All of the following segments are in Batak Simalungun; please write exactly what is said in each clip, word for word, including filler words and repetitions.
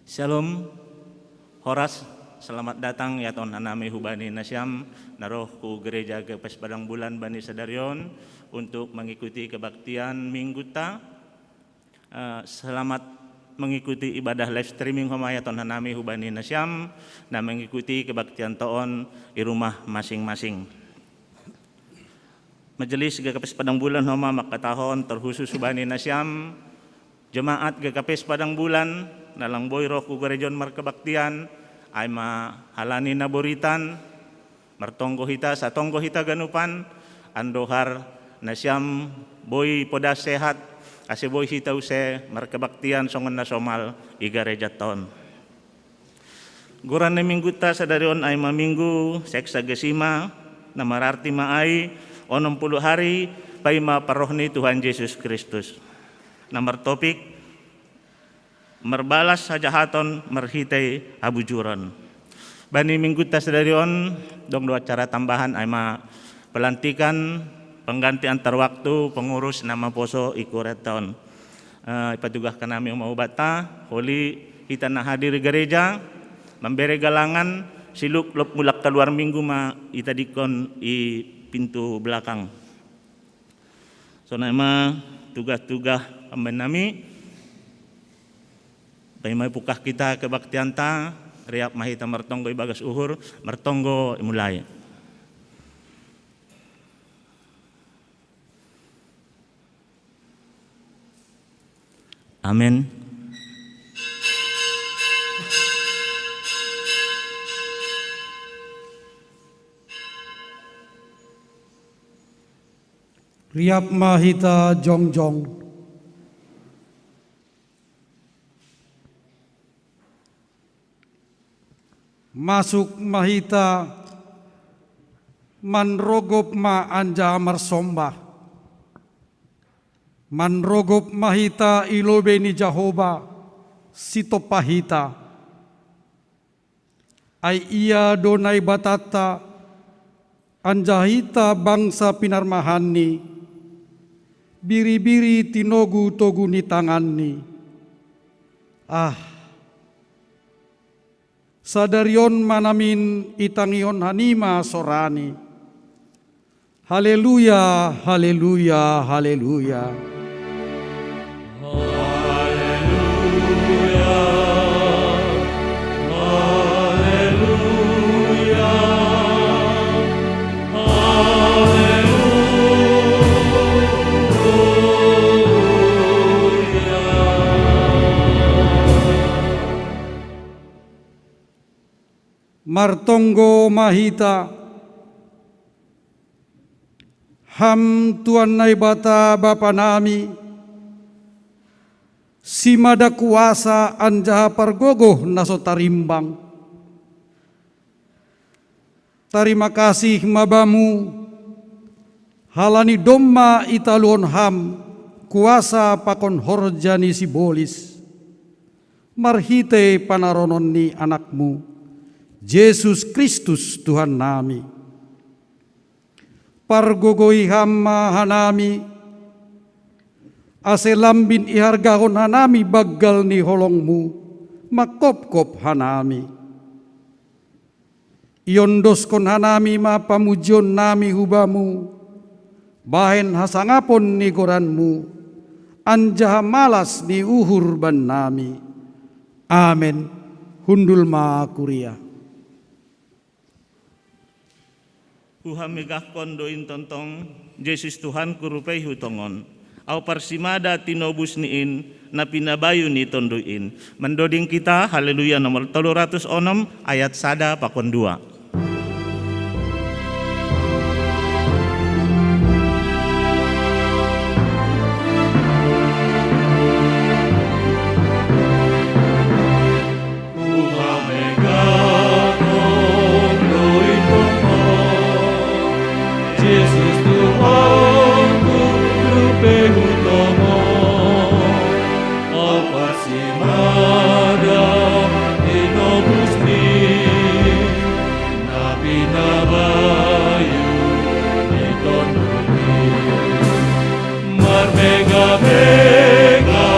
Shalom, horas, selamat datang ya ton hanami hubani nasiam, naroh ku gereja Gapes Padang Bulan bani sadarion untuk mengikuti kebaktian minggu ta. Eh, selamat mengikuti ibadah live streaming homa ya ton hanami hubani nasiam, na mengikuti kebaktian toon i rumah masing-masing. Majelis Gakapes Padang Bulan homa makatahon terkhusus hubani nasiam, jemaat Gakapes Padang Bulan, nalang boi roh ku gerejon markebaktian, ai ma halani naboritan, martonggo hita, satonggo hita ganupan, andohar nasiam boi poda sehat, ase boi hita use markebaktian songon nasomal i gereja ton. Goran ni minggu ta sadarion ai ma minggu Sexagesima, na mararti ma ai onom puluh hari paima parroh ni Tuhan Jesus Kristus. Na martopik, marbalas hajahaton marhitei habujuron. Bani minggu ta sadarion, dong do acara tambahan ai ma pelantikan pengganti antar waktu pengurus na maposo i kuret ton. Eh, ipatugahkan nami homa hubanta, holi hita na hadir i gereja, mambere galangan, siluk lop mulak kaluar minggu ma itadingkon i pintu belakang. Sonai ma tugah-tugah amben nami, paima ipungkah hita kebaktian ta, riap ma hita martonggo i bagas uhur, martonggo i mulai. Amen. Riap ma hita jongjong. Masuk ma hita, manrogop ma anjaha marsomba. Manrogop ma hita i lobei ni Jahowa, sitompa hita. Ai Ia do Naibatanta, anjaha hita bangsa pinarmahanNi, biri-biri tinogu-togu ni tanganNi. Ah, sadarion ma namin itangihon hanima sorani. Haleluya, haleluya, haleluya. Haleluya, haleluya, haleluya. Martonggo ma hita. Ham Tuhan Naibata Bapa nami, simada kuasa anjaha pargogoh na so tarimbang. Tarima kasih ma Bamu, halani domma italuhon Ham kuasa pakon horja ni sibolis, marhitei panaronon ni Anakmu, Jesus Kristus Tuhan nami. Pargogoi Ham ma hanami, ase lambin ihargahon hanami banggal ni holongMu, mangkopkop hanami. Iondoskon hanami ma pamujionnami hu Bamu, bahen hasangapon ni goranMu, anjaha malas ni uhur bannami. Amen. Hundul ma kuria. Huhamegahkon do in tongtong, Jesus Tuhanku, rupeihu tongon. Au parsimada tinobus ni in, na pinabayu ni Tonduy in. Mandoding kita, Haleluya nomor tolu ratus onom, ayat sada pakon dua. Jesus Tuhanku, rupeihu tongon, au parsimada tinobus ni in, na pinabayu ni Tonduy in. Marmegamega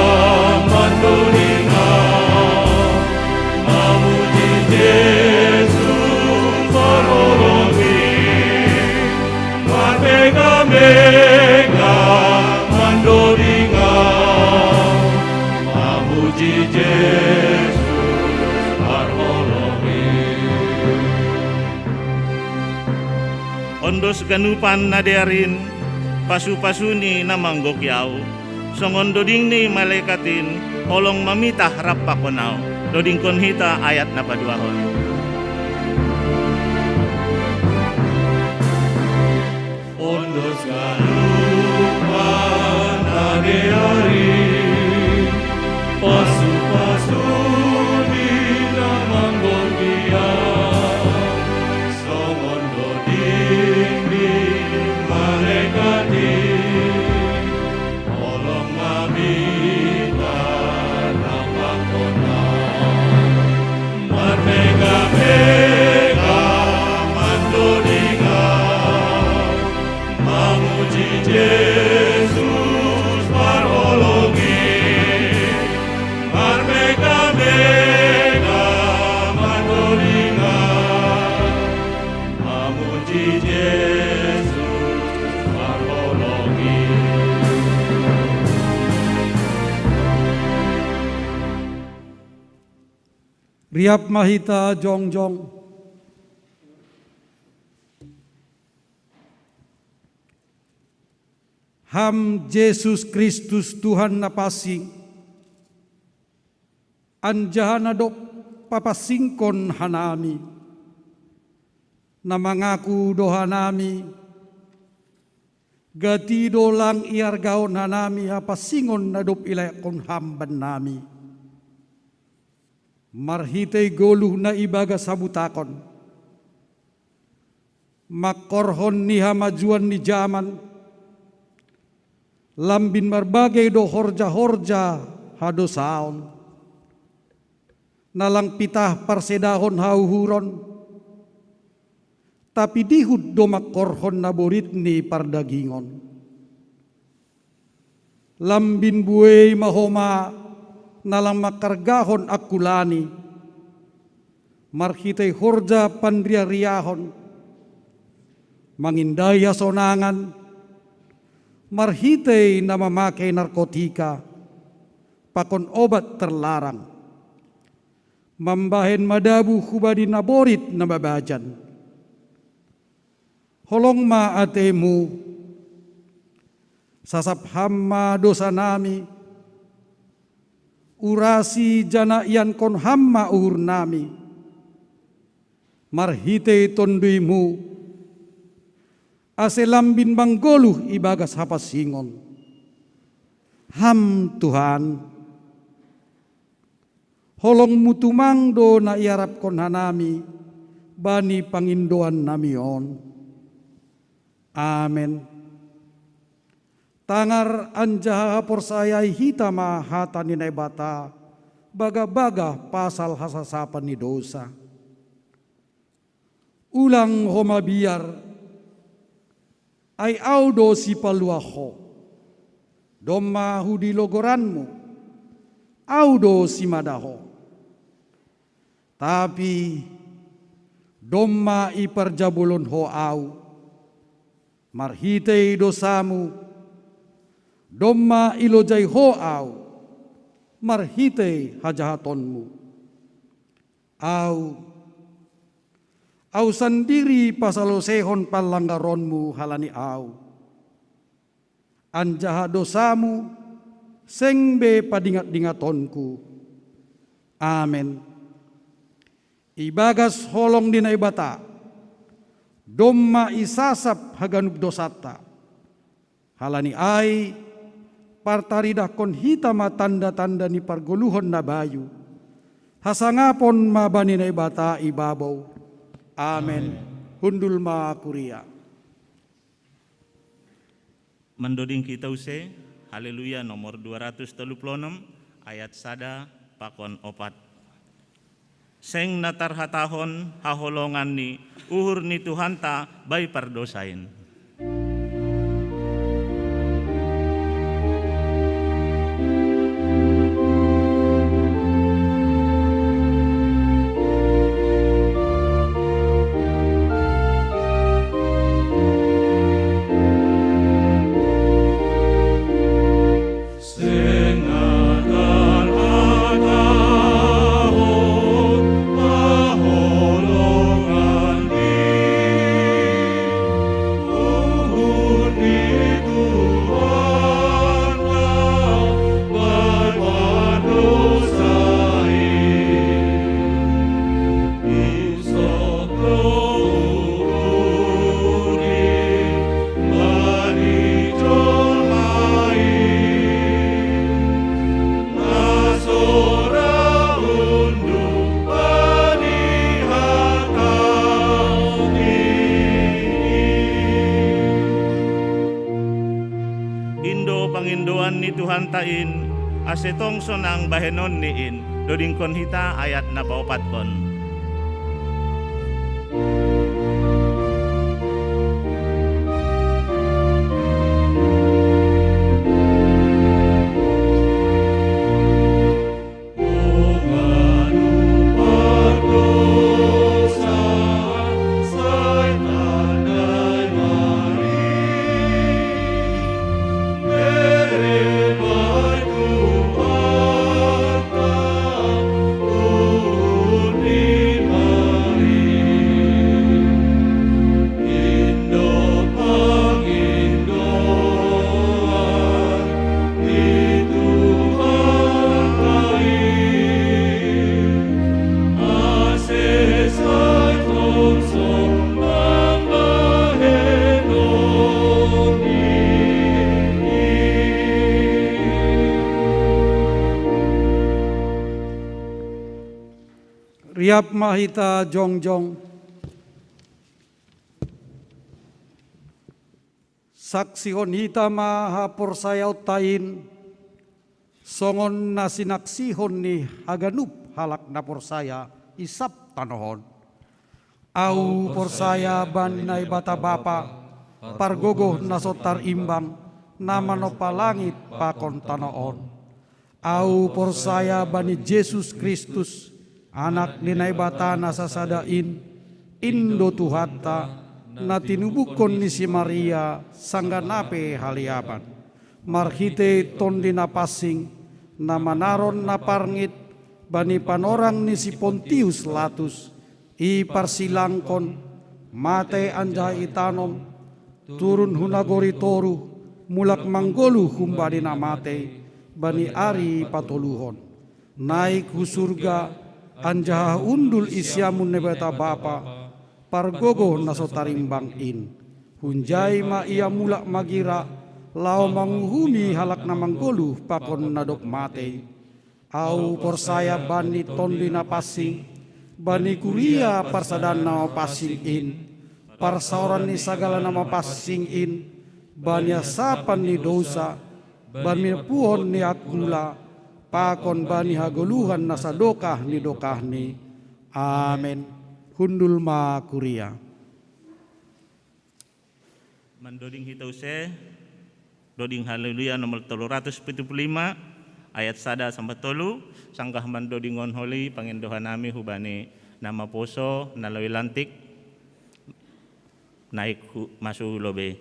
mandoding Ham, Ondos ganupan na dearin, pasu-pasuni na manggoki au, songon doding ni malaekatin, holong ma mitah rap pakon au. Dodingkon hita ayat na paduahon. Ondos ganupan na dearin, pasu-pasuni na manggoki au, songon doding ni malaekatin, holong ma mitah rap pakon au. Marmega-mega mandoding au, mamuji Jesus parholong i. Marmega-mega mandoding au, mamuji Jesus parholong i. Riap ma hita jongjong. Ham Jesus Kristus Tuhan na pansing, anjaha na dob papansingkon hanami, na mangaku do hanami, gati do lang iargahon hanami hapansingon na dob ilayakkon Ham bannami, marhitei goluh na ibagas habutakon, mangkorhon ni hamajuon ni jaman, lambin marbagei do horja-horja hadosaon, na lang pitah parsedahon hauhuron, tapi dihut do mangkorhon na borit ni pardagingon. Lambin buei ma homa na lang mangkargahon angkulani, marhitei horja panriah-riahon, mangindahi hasonangan, marhitei na mamakei narkotika pakon obat terlarang, mambahen madabuh hubani na borit na mabajan. Holong ma atemu, sasap Ham ma dosanami, urasi janah iankon Ham ma uhurnami, marhitei TonduyMu, ase lambin manggoluh ibagas hapansingon. Ham Tuhan, holong-Mu tumang do na iarapkon hanami bani pangindoannami on. Amen. Tangar anjaha haporsayai hita ma hata ni Naibata, bagah-bagah pasal hasasapan ni dousa. Ulang ho mabiar, ai Ahu do sipaluah ho. Domma hudilo goranmu, Ahu do simada ho. Tapi domma iparjabolon ho Ahu marhitei dousamu, domma ilojai ho Ahu marhitei hajahatonmu. Ahu, Ahu sandiri pasaloseihon panlanggaronmu halani Ahu, anjaha dousamu seng be padingat-dingatonku. Amen. Ibagas holong ni Naibata, domma isasap haganup dousanta. Halani ai, partaridahkon hita ma tanda-tanda ni pargoluhon na bayu. Hasangapon ma bani Naibata i babou. Amen. Hundul ma kuria. Mandoding hita use, Haleluya nomor dua ratus tolu puluh enam, ayat sada pakon opat. Seng na tarhatahon haholongan ni uhur ni Tuhanta bai pardousa in. in, ase tong sonang bahenonni in. Dodingkon hita ayat na paopatkon. Riap ma hita jongjong. Saksihon hita ma haporsayaonta in, songon na sinaksihon ni haganup halak na porsaya i sab tanoh on. Ahu porsaya bani Naibata Bapa, pargogoh na so tarimbang, na manompa langit pakon tanoh on. Ahu porsaya bani Jesus Kristus, Anak ni Naibata na sasada in, in do Tuhanta, na tinubukkon ni si Maria sanggah na pe haleapan, marhitei Tondi Napansing, na manaron na parngit bani panorang ni si Pontius Latus, iparsilangkon, matei anjaha itanom, turun hu nagori toruh, mulak manggoluh humbani na matei, bani ari patoluhon. Naik hu surga, anjaha hundul i siamun Naibata Bapa, pargogoh na so tarimbang in. Hunjai ma Ia mulak magira, laho manguhumi halak na manggoluh pakon na dob matei. Ahu porsaya bani Tondi Napansing, bani kuria parsadaan na mapansing in, parsaoran ni sagala na mapansing in, bani hasapan ni dousa, bani pinapuhon ni angkula, pakon bani hagoluhan na sadokah ni dokahni. Amen. Hundul ma kuria. Mandoding hita use, doding Haleluya nomor tolu ratus pitu puluh lima, ayat sada sampai tolu, sanggah mandodinghon holi pangindohanami hubani na maposo, na lobei lantik, naik hu-, masuk lobei.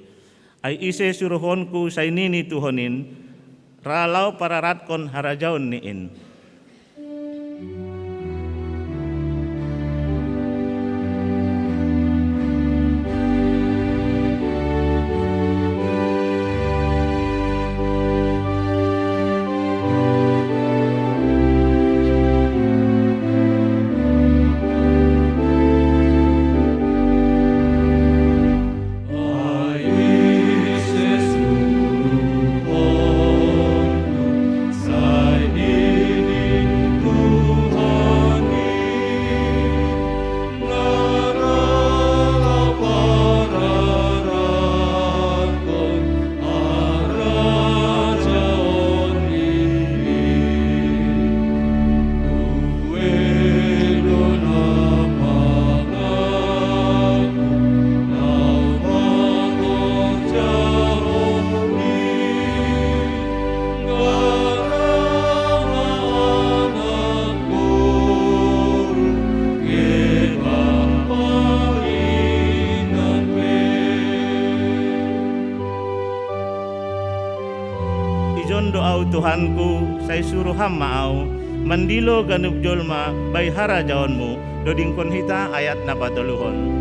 Ai ise suruhonku sai nini Tuhan in, ra laho pararatkon harajaon ni in. Ijon do ahu Tuhanku, sai suru Ham ma ahu, mandilo ganup jolma bai harajaonmu. Dodingkon hita ayat na patoluhon.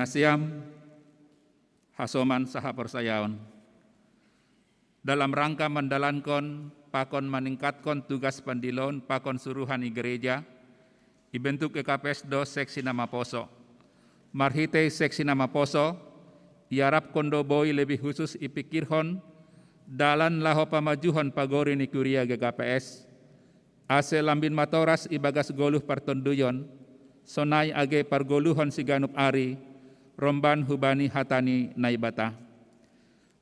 Nasiam hasoman sahaporsayaon. Dalam rangka mandalankon pakon maningkatkon tugas pandiloon pakon suruhan i gereja, ibentuk G K P S do seksi na maposo. Marhitei seksi na maposo, iarapkon do boi lebih husus ipikirhon dalan laho pamajuhon pagori ni kuria G K P S, ase lambin matoras ibagas goluh partonduyon, sonai age pargoluhon siganup ari, romban hubani hata ni Naibata.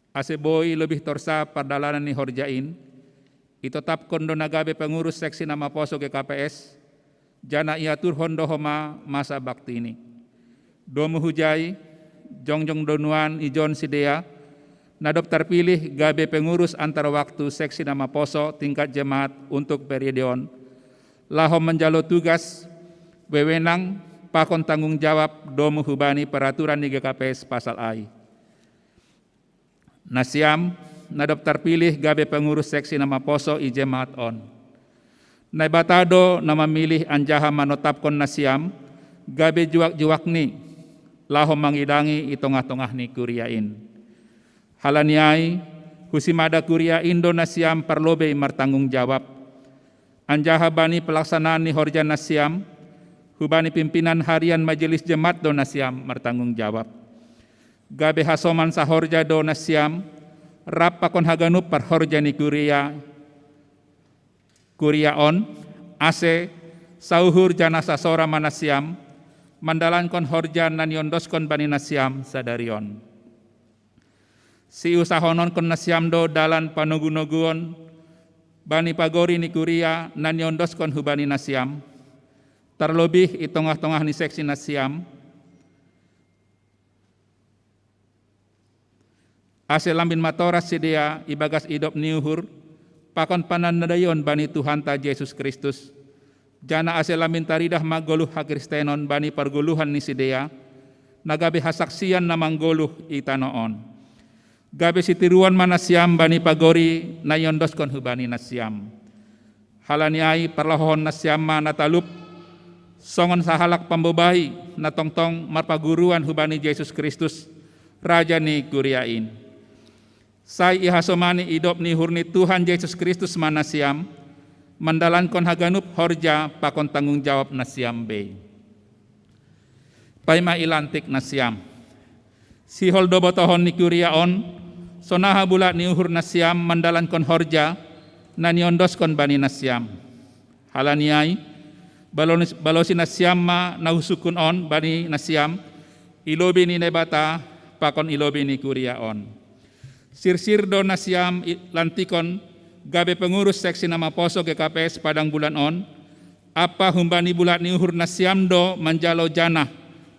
Ase boi lebih torsa pardalanan ni horja in, itotapkon do na gabe pengurus seksi na maposo G K P S, jana iaturhon do homa masa baktini. Domu hujai, jongjong do nuan ijon sidea, na dob tarpilih gabe pengurus antar waktu seksi na maposo tingkat jemaat untuk periode on, laho manjalo tugas, wewenang, pakon tanggung jawab domu hubani peraturan ni G K P S pasal ai. Nasiam, na dob tarpilih gabe pengurus seksi na maposo i jemaat on. Naibata do na mamilih anjaha manotapkon nasiam, gabe juak-juakni, laho mangidangi i tongah-tongah ni kuria in. Halani ai, husimada kuria in do nasiam parlobei martanggung jawab. Anjaha bani pelaksanaan ni horja nasiam, hubani pimpinan harian majelis jemaat do nasiam martanggung jawab. Gabe hasoman sahorja do nasiam, rap pakon haganup parhorja ni kuria, kuria on, ase sauhur jana sasora ma nasiam, mandalankon horja na niondoskon bani nasiam sadari on. Siusahononkon nasiam do dalan panogu-noguon bani pagori ni kuria na niondoskon hubani nasiam, tarlobih i tongah-tongah ni seksi nasiam, ase lambin matoras sidea ibagas idop ni uhur, pakon panandaion bani Tuhanta Jesus Kristus, jana ase lambin taridah ma goluh hakristenon bani pargoluhan ni sidea, na gabe hasaksian na manggoluh i tano on. Gabe sitiruon ma nasiam bani pagori na iondoskon hubani nasiam. Halani ai parlahohon nasiam ma na talup, songon sahalak pambobai na tongtong marpaguruan hubani Jesus Kristus, Raja ni kuria in. Sai ihasomani idop ni uhur ni Tuhan Jesus Kristus ma nasiam, mandalankon haganup horja pakon tanggung jawab nasiam bei. Paima ilantik nasiam. Sihol do botohon ni kuria on, sonaha bulak ni uhur nasiam mandalankon horja na niondoskon bani nasiam. Halani ai, balosi nasiam ma na husungkun on bani nasiam, i lobei ni Naibata pakon i lobei ni kuria on. Sirsir do nasiam lantikon gabe pengurus seksi na maposo G K P S Padang Bulan on, ampa humbani bulak ni uhur nasiam do manjalo janah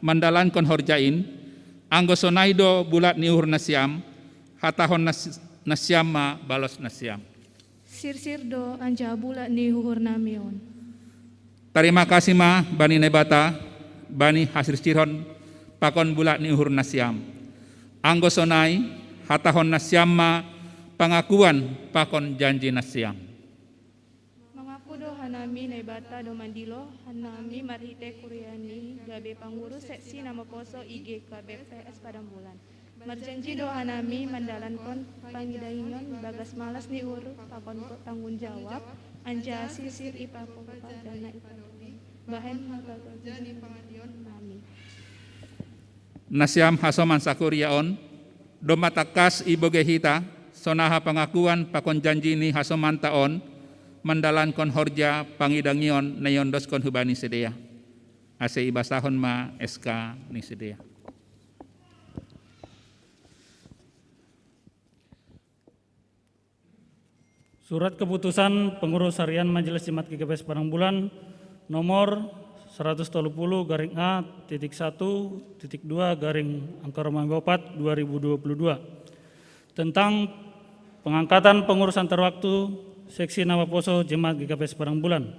mandalankon horja in, anggo sonai do bulak ni uhur nasiam, hatahon nasiam ma balos nasiam. Sirsir do anjaha bulak ni uhur nami on. Tarima kasih ma bani Naibata, bani hasirsirhon pakon bulak ni uhur nasiam. Anggo sonai, hatahon nasiam ma pangakuan pakon janji nasiam. Mangaku do hanami Naibata do mandilo hanami marhitei kuria ni gabe pangurus seksi na maposo i G K P S Padang Bulan. Marjanji do hanami mandalankon pangidangion bagas malas ni uhur pakon tanggung jawab, anjaha sirsir i papopa dana i panobi, bahen marpatorja ni pangandion nami. Nasiam hasoman sakuria on, domma tangkas ibogei hita, sonaha pangakuan pakon janji ni hasomanta on, mandalankon horja pangidangion na iondoskon hubani sidea. Ase ibasahon ma S K ni sidea. Surat Keputusan Pengurus Harian Majelis Jemaat G K P S Padang Bulan nomor seratus tolu puluh garing A titik satu titik dua garing angka Romawi opat dua ribu dua puluh dua, tentang pengangkatan pengurus antar waktu seksi na maposo Jemaat G K P S Padang Bulan,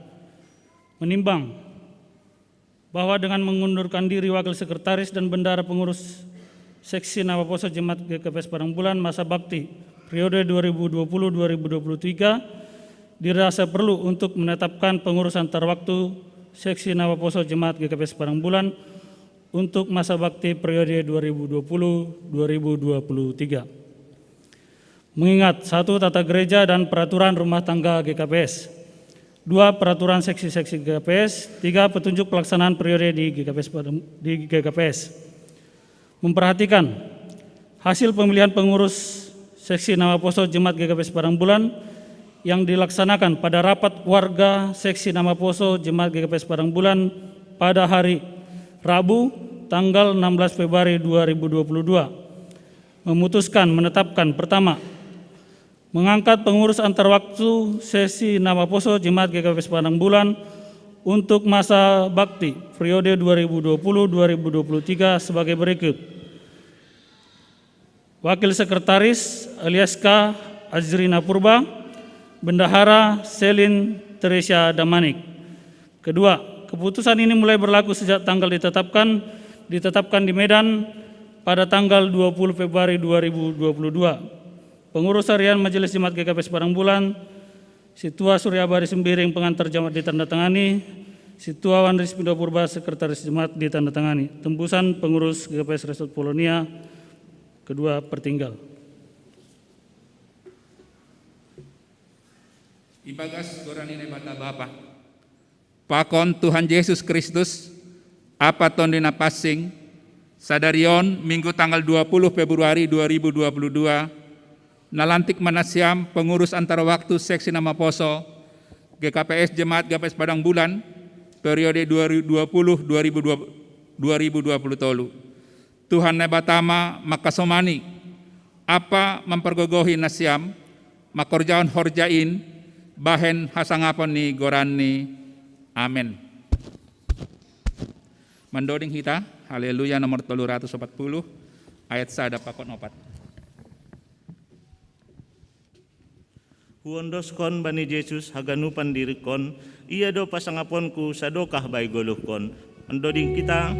menimbang bahwa dengan mengundurkan diri wakil sekretaris dan bendahara pengurus seksi na maposo Jemaat G K P S Padang Bulan masa bakti periode dua ribu dua puluh dua ribu dua puluh tiga, dirasa perlu untuk menetapkan pengurus antar waktu seksi na maposo Jemaat G K P S Padang Bulan untuk masa bakti periode dua ribu dua puluh dua ribu dua puluh tiga. Mengingat, satu, tata gereja dan peraturan rumah tangga G K P S. Dua, peraturan seksi-seksi G K P S. Tiga, petunjuk pelaksanaan periode di G K P S Padang, di G K P S. Memperhatikan hasil pemilihan pengurus seksi nama poso Jemaat G K P S Padang Bulan yang dilaksanakan pada rapat warga seksi nama poso Jemaat G K P S Padang Bulan pada hari Rabu, tanggal enam belas Februari dua ribu dua puluh dua, memutuskan menetapkan: pertama, mengangkat pengurus antar waktu sesi nama poso Jemaat G K P S Padang Bulan untuk masa bakti periode dua ribu dua puluh dua ribu dua puluh tiga sebagai berikut: Wakil Sekretaris, Eliaska Azrina Purba. Bendahara, Selin Teresia Damanik. Kedua, keputusan ini mulai berlaku sejak tanggal ditetapkan ditetapkan di Medan pada tanggal dua puluh Februari dua ribu dua puluh dua. Pengurus harian Majelis Jemaat G K P S Padang Bulan, Situa Surya Abadi Sembiring, pengantar jemaat, ditandatangani. Situa Wandris Pindo Purba, sekretaris jemaat, ditandatangani. Tembusan pengurus G K P S Resort Polonia kedua pertinggal. Ibagas gorani Naibata Bapa. Pakon Tuhan Yesus Kristus, Apa tondi na pansing, sadari on, Minggu tanggal dua puluh Februari dua ribu dua puluh dua, nalantik ma nasiam pengurus antar waktu seksi nama poso G K P S Jemaat G K P S Padang Bulan, periode dua ribu dua puluh dua ribu dua puluh tolu. Tuhan Naibata ma mangkasomani, ampa mampargogohi nasiam mangkorjahon horja in bahen hasangapon ni goranNi. Amen. Mandoding hita Haleluya nomor tolu ratus opat puluh, ayat sada pakon opat. Huondoskon bani Jesus haganupan dirikkon, Ia do pasangaponku sadokah bai goluhkon. Mandoding hita.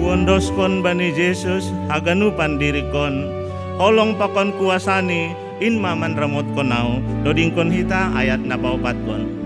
Huondoskon bani Jesus haganupan dirikkon, holong pakon kuasaNi, in ma manramotkon ahu. Dodingkon hita ayat na paopatkon.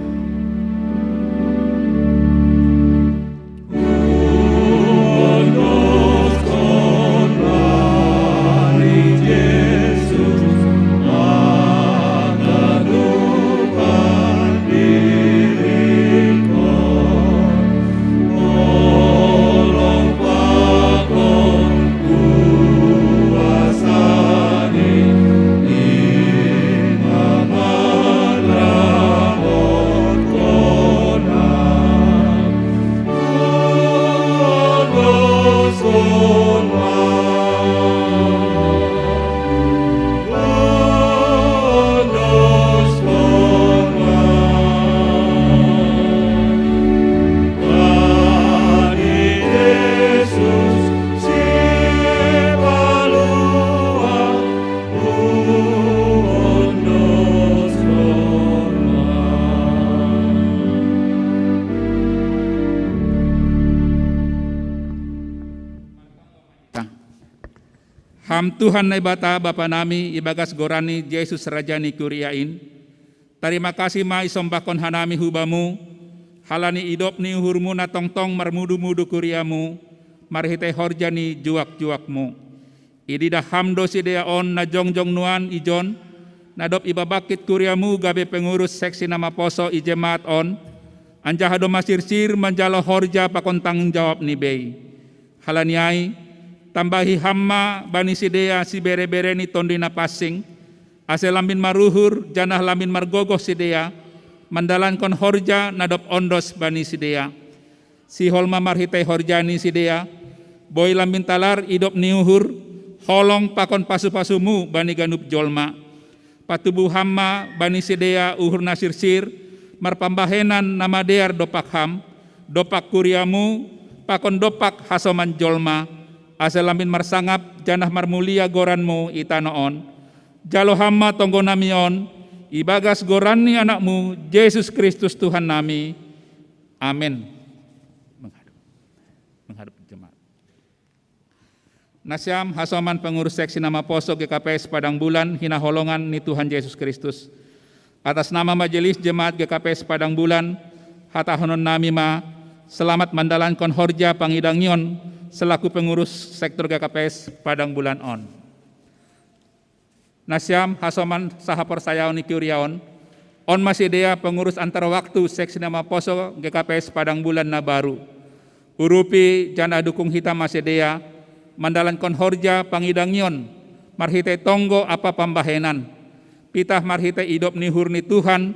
Ham Tuhan Naibata Bapa nami, ibagas goranNi Jesus Raja ni kuria in, tarima kasih ma isombahkon hanami hu Bamu, halani idop ni uhurMu na tongtong marmudu-mudu kuriaMu, marhitei horja ni juak-juakMu. Ididah Ham do sidea on na jongjong nuan ijon, Na dob ibabakit kuriamu gabe pengurus seksi na maposo i jemaat on, anjaha domma sirsir manjalo horja pakon tanggung jawab ni bei. Halaniai, tambahi hamma bani sidea sibere-bere ni Tonduy Napansing, ase lambin maruhur janah lambin margogoh sidea, mandalankon horja na dob ondos bani sidea. Sihol ma marhitei horja ni sidea, boi lambin talar idop ni uhur, holong pakon pasu-pasumu bani ganup jolma. Patubuham ma bani sidea uhur na sirsir, marpambahenan na madear dompak ham, dompak kuriamu, pakon dompak hasoman jolma, ase lambin marsangap janah marmulia goranmu i tanoh on. Jalo ham ma tonggo nami on, ibagas goran ni anakmu, Jesus Kristus Tuhan nami. Amin. Menghadap, menghadap jemaat. Nasiam hasoman pengurus seksi na maposo G K P S Padang Bulan, hinaholongan ni Tuhan Jesus Kristus. Atas nama Majelis Jemaat G K P S Padang Bulan, hatahonon nami ma, selamat mandalankon horja pangidangion selaku pengurus sektor G K P S Padang Bulan on. Nasiam hasoman sahaporsayaon ni kuria on, on ma sidea pengurus antar waktu seksi na maposo G K P S Padang Bulan na baru. Urupi janah dukung hita ma sidea, mandalankon horja pangidangion, marhitei tonggo ampa pambahenan. Pitah marhitei idop ni uhur ni Tuhan,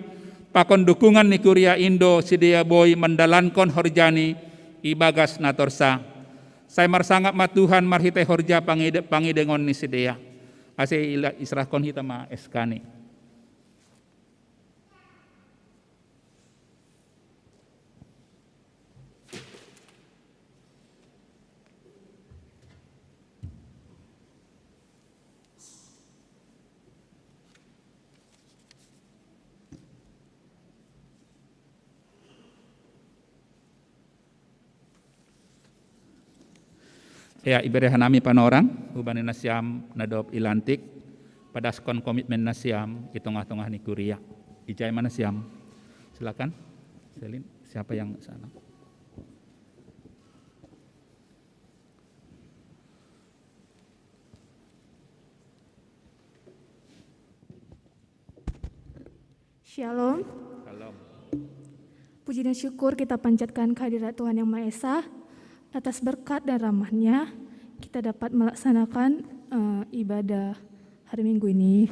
pakon dukungan ni kuria in do sidea boi mandalankon horjani ibagas na torsa. Sai marsangap ma Tuhan marhitei horja pangide-, pangidengon ni sidea. Ase ila-, israhkon hita ma S K ni. Ya, ibere hanami panorang, hubani nasiam na dob ilantik, padaskon komitmen nasiam i tongah-tongah ni kuria. Ijai ma nasiam. Silakan, Selin, siapa yang sana? Shalom. Shalom. Puji dan syukur kita panjatkan kehadirat Tuhan Yang Maha Esa. Atas berkat dan rahmatnya, kita dapat melaksanakan, eh, ibadah hari Minggu ini.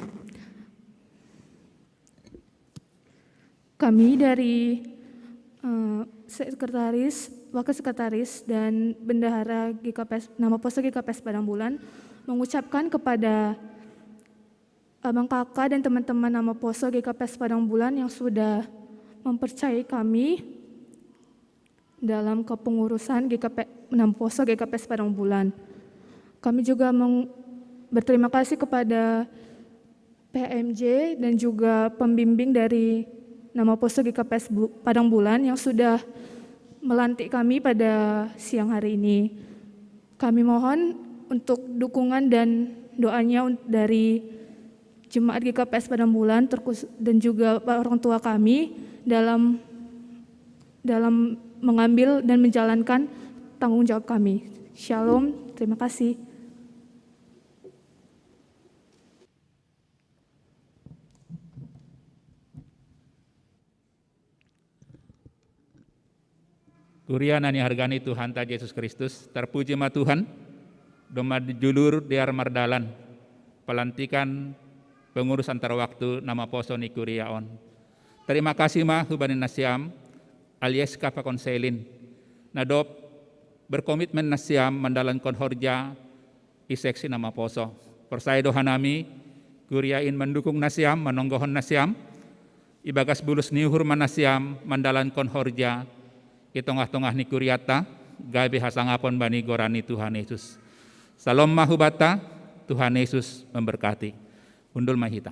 Kami dari, eh, sekretaris, wakil sekretaris, dan bendahara G K P S, Namaposo G K P S Padang Bulan, mengucapkan kepada Abang Kakak dan teman-teman Namaposo G K P S Padang Bulan yang sudah mempercayai kami dalam kepengurusan G K P, Namaposo G K P S Padang Bulan. Kami juga meng-, berterima kasih kepada P H M J dan juga pembimbing dari Namaposo G K P S Bu-, Padang Bulan yang sudah melantik kami pada siang hari ini. Kami mohon untuk dukungan dan doanya un-, dari jemaat G K P S Padang Bulan, terkhus-, dan juga orang tua kami dalam, dalam mengambil dan menjalankan tanggung jawab kami. Shalom, terima kasih. Kuria na nihargani Tuhanta Jesus Kristus, tarpuji ma Tuhan, domma julur dear mardalan, pelantikan pengurus antar waktu Namaposo ni kuria on. Tarima kasih ma hubani nasiam, Alyeska pakon Selin, na dob berkomitmen nasiam mandalankon horja i seksi Namaposo. Porsaya do hanami, kuria in mandukung nasiam, manonggohon nasiam, ibagas bulus ni uhur ma nasiam mandalankon horja i tongah-tongah ni kuriata, gabe hasangapon bani goran ni Tuhan Yesus. Shalom ma hubanta, Tuhan Yesus memberkati. Hundul ma hita.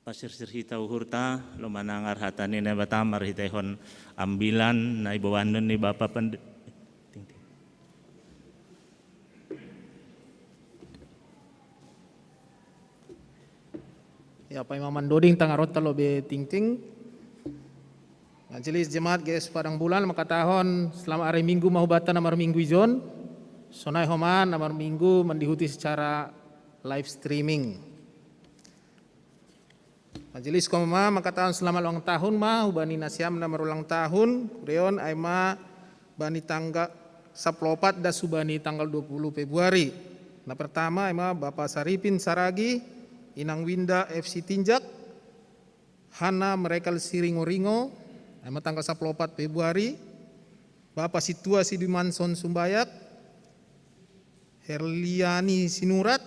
Pasirsir hita uhurta, laho manangar hata ni Naibata marhiteihon ambilan na iboanon ni Bapa Pende-, ting, ting. Ya, paima mandoding tangaronta lobei tingting. Majelis Jemaat G K P S Padang Bulan makatahon, selamat hari Minggu ma hubata na marminggu ijon. Sonai homa na marminggu mandihuti secara live streaming. Majelis homa makatahon selamat ulang tahun ma hubani nasiam na marulang tahun, kureon ai ma bani tanggal saplopat das hubani tanggal dua puluh Februari. Na pertama ai ma Bapa Saripin Saragi, Inang Winda F C Tinjak, Hana Merekal Siringo-ringo, ai ma tanggal saplopat Februari, Bapa Situa Sidumanson Sumbayak, Herliani Sinurat,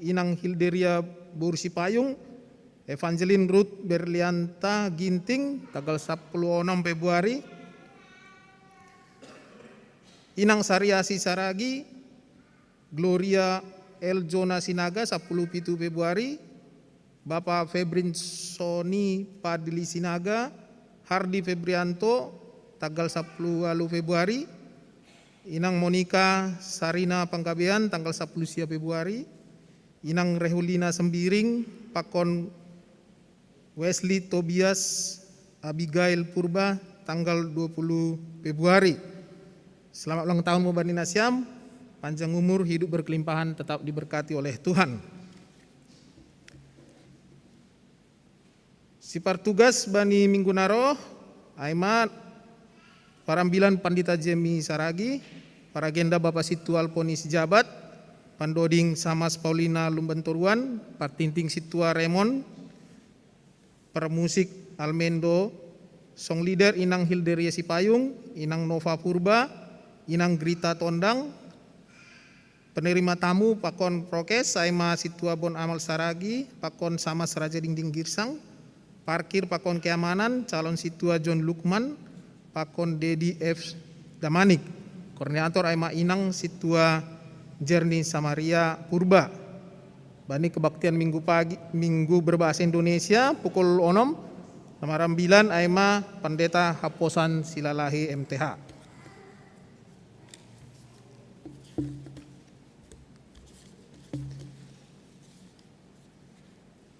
Inang Hilderia Boru Sipayung, Evangeline Ruth Berlianta Ginting, tanggal sapuluh onom Februari, Inang Sariasi Saragi, Gloria L Jona Sinaga, sapuluh pitu Februari, Bapa Febrin Soni Padli Sinaga, Hardi Febrianto, tanggal sapuluh walu Februari, Inang Monica Sarina Panggabean, tanggal sapuluh sia Februari, Inang Rehulina Sembiring, pakon Wesley Tobias Abigail Purba, tanggal dua puluh Februari. Selamat ulang tahun ma bani nasiam, panjang umur, hidup berkelimpahan, tetap diberkati oleh Tuhan. Sipartugas bani minggu na ro, ai ma parambilan Pandita Jemi Saragi, paragenda Bapa Situa Alponi Sijabat, pandoding Samas Paulina Lumbantoruan, partinting Situa Remon, parmusik Almendo, song leader Inang Hilderia Sipayung, Inang Nova Purba, Inang Grita Tondang, penerima tamu pakon prokes ai ma Situa Bon Amal Saragi, pakon Samas Raja Dingding Girsang, parkir pakon keamanan calon Situa John Lukman, pakon Dedi F Damanik, koordinator ai ma Inang Situa Jerni Samaria Purba. Bani kebaktian minggu pagi, minggu berbahasa Indonesia pukul onom, na marambilan ai ma Pandeta Haposan Silalahi M T H.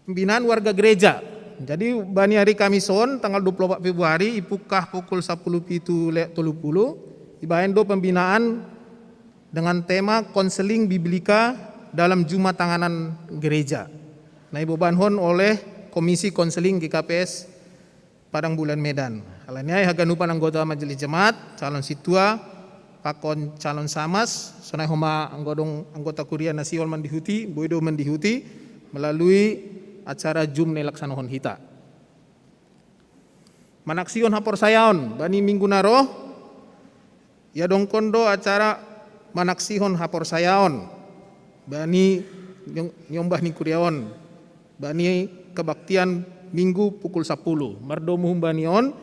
Pembinaan warga gereja. Jadi bani hari Kamis on tanggal dua puluh empat Februari, ipukah pukul sapuluh pitu lek tolu puluh, ibaen do pembinaan dengan tema konseling biblika dalam juma tanganan gereja. Na ibobanhon oleh Komisi Konseling G K P S Padang Bulan Medan. Alani ai haganupan anggota Majelis Jemaat, calon situa, pakon calon samas, sonai homa anggo adong anggota kuria na sihol mandihuti, boi do mandihuti melalui acara Zoom na ilaksanahon hita. Manaksihon haporsayaon, bani minggu na ro, iadongkon do acara manaksihon haporsayaon bani nyom-, nyombah ni kuria on, bani kebaktian minggu pukul sapuluh. Mardomu humbani on,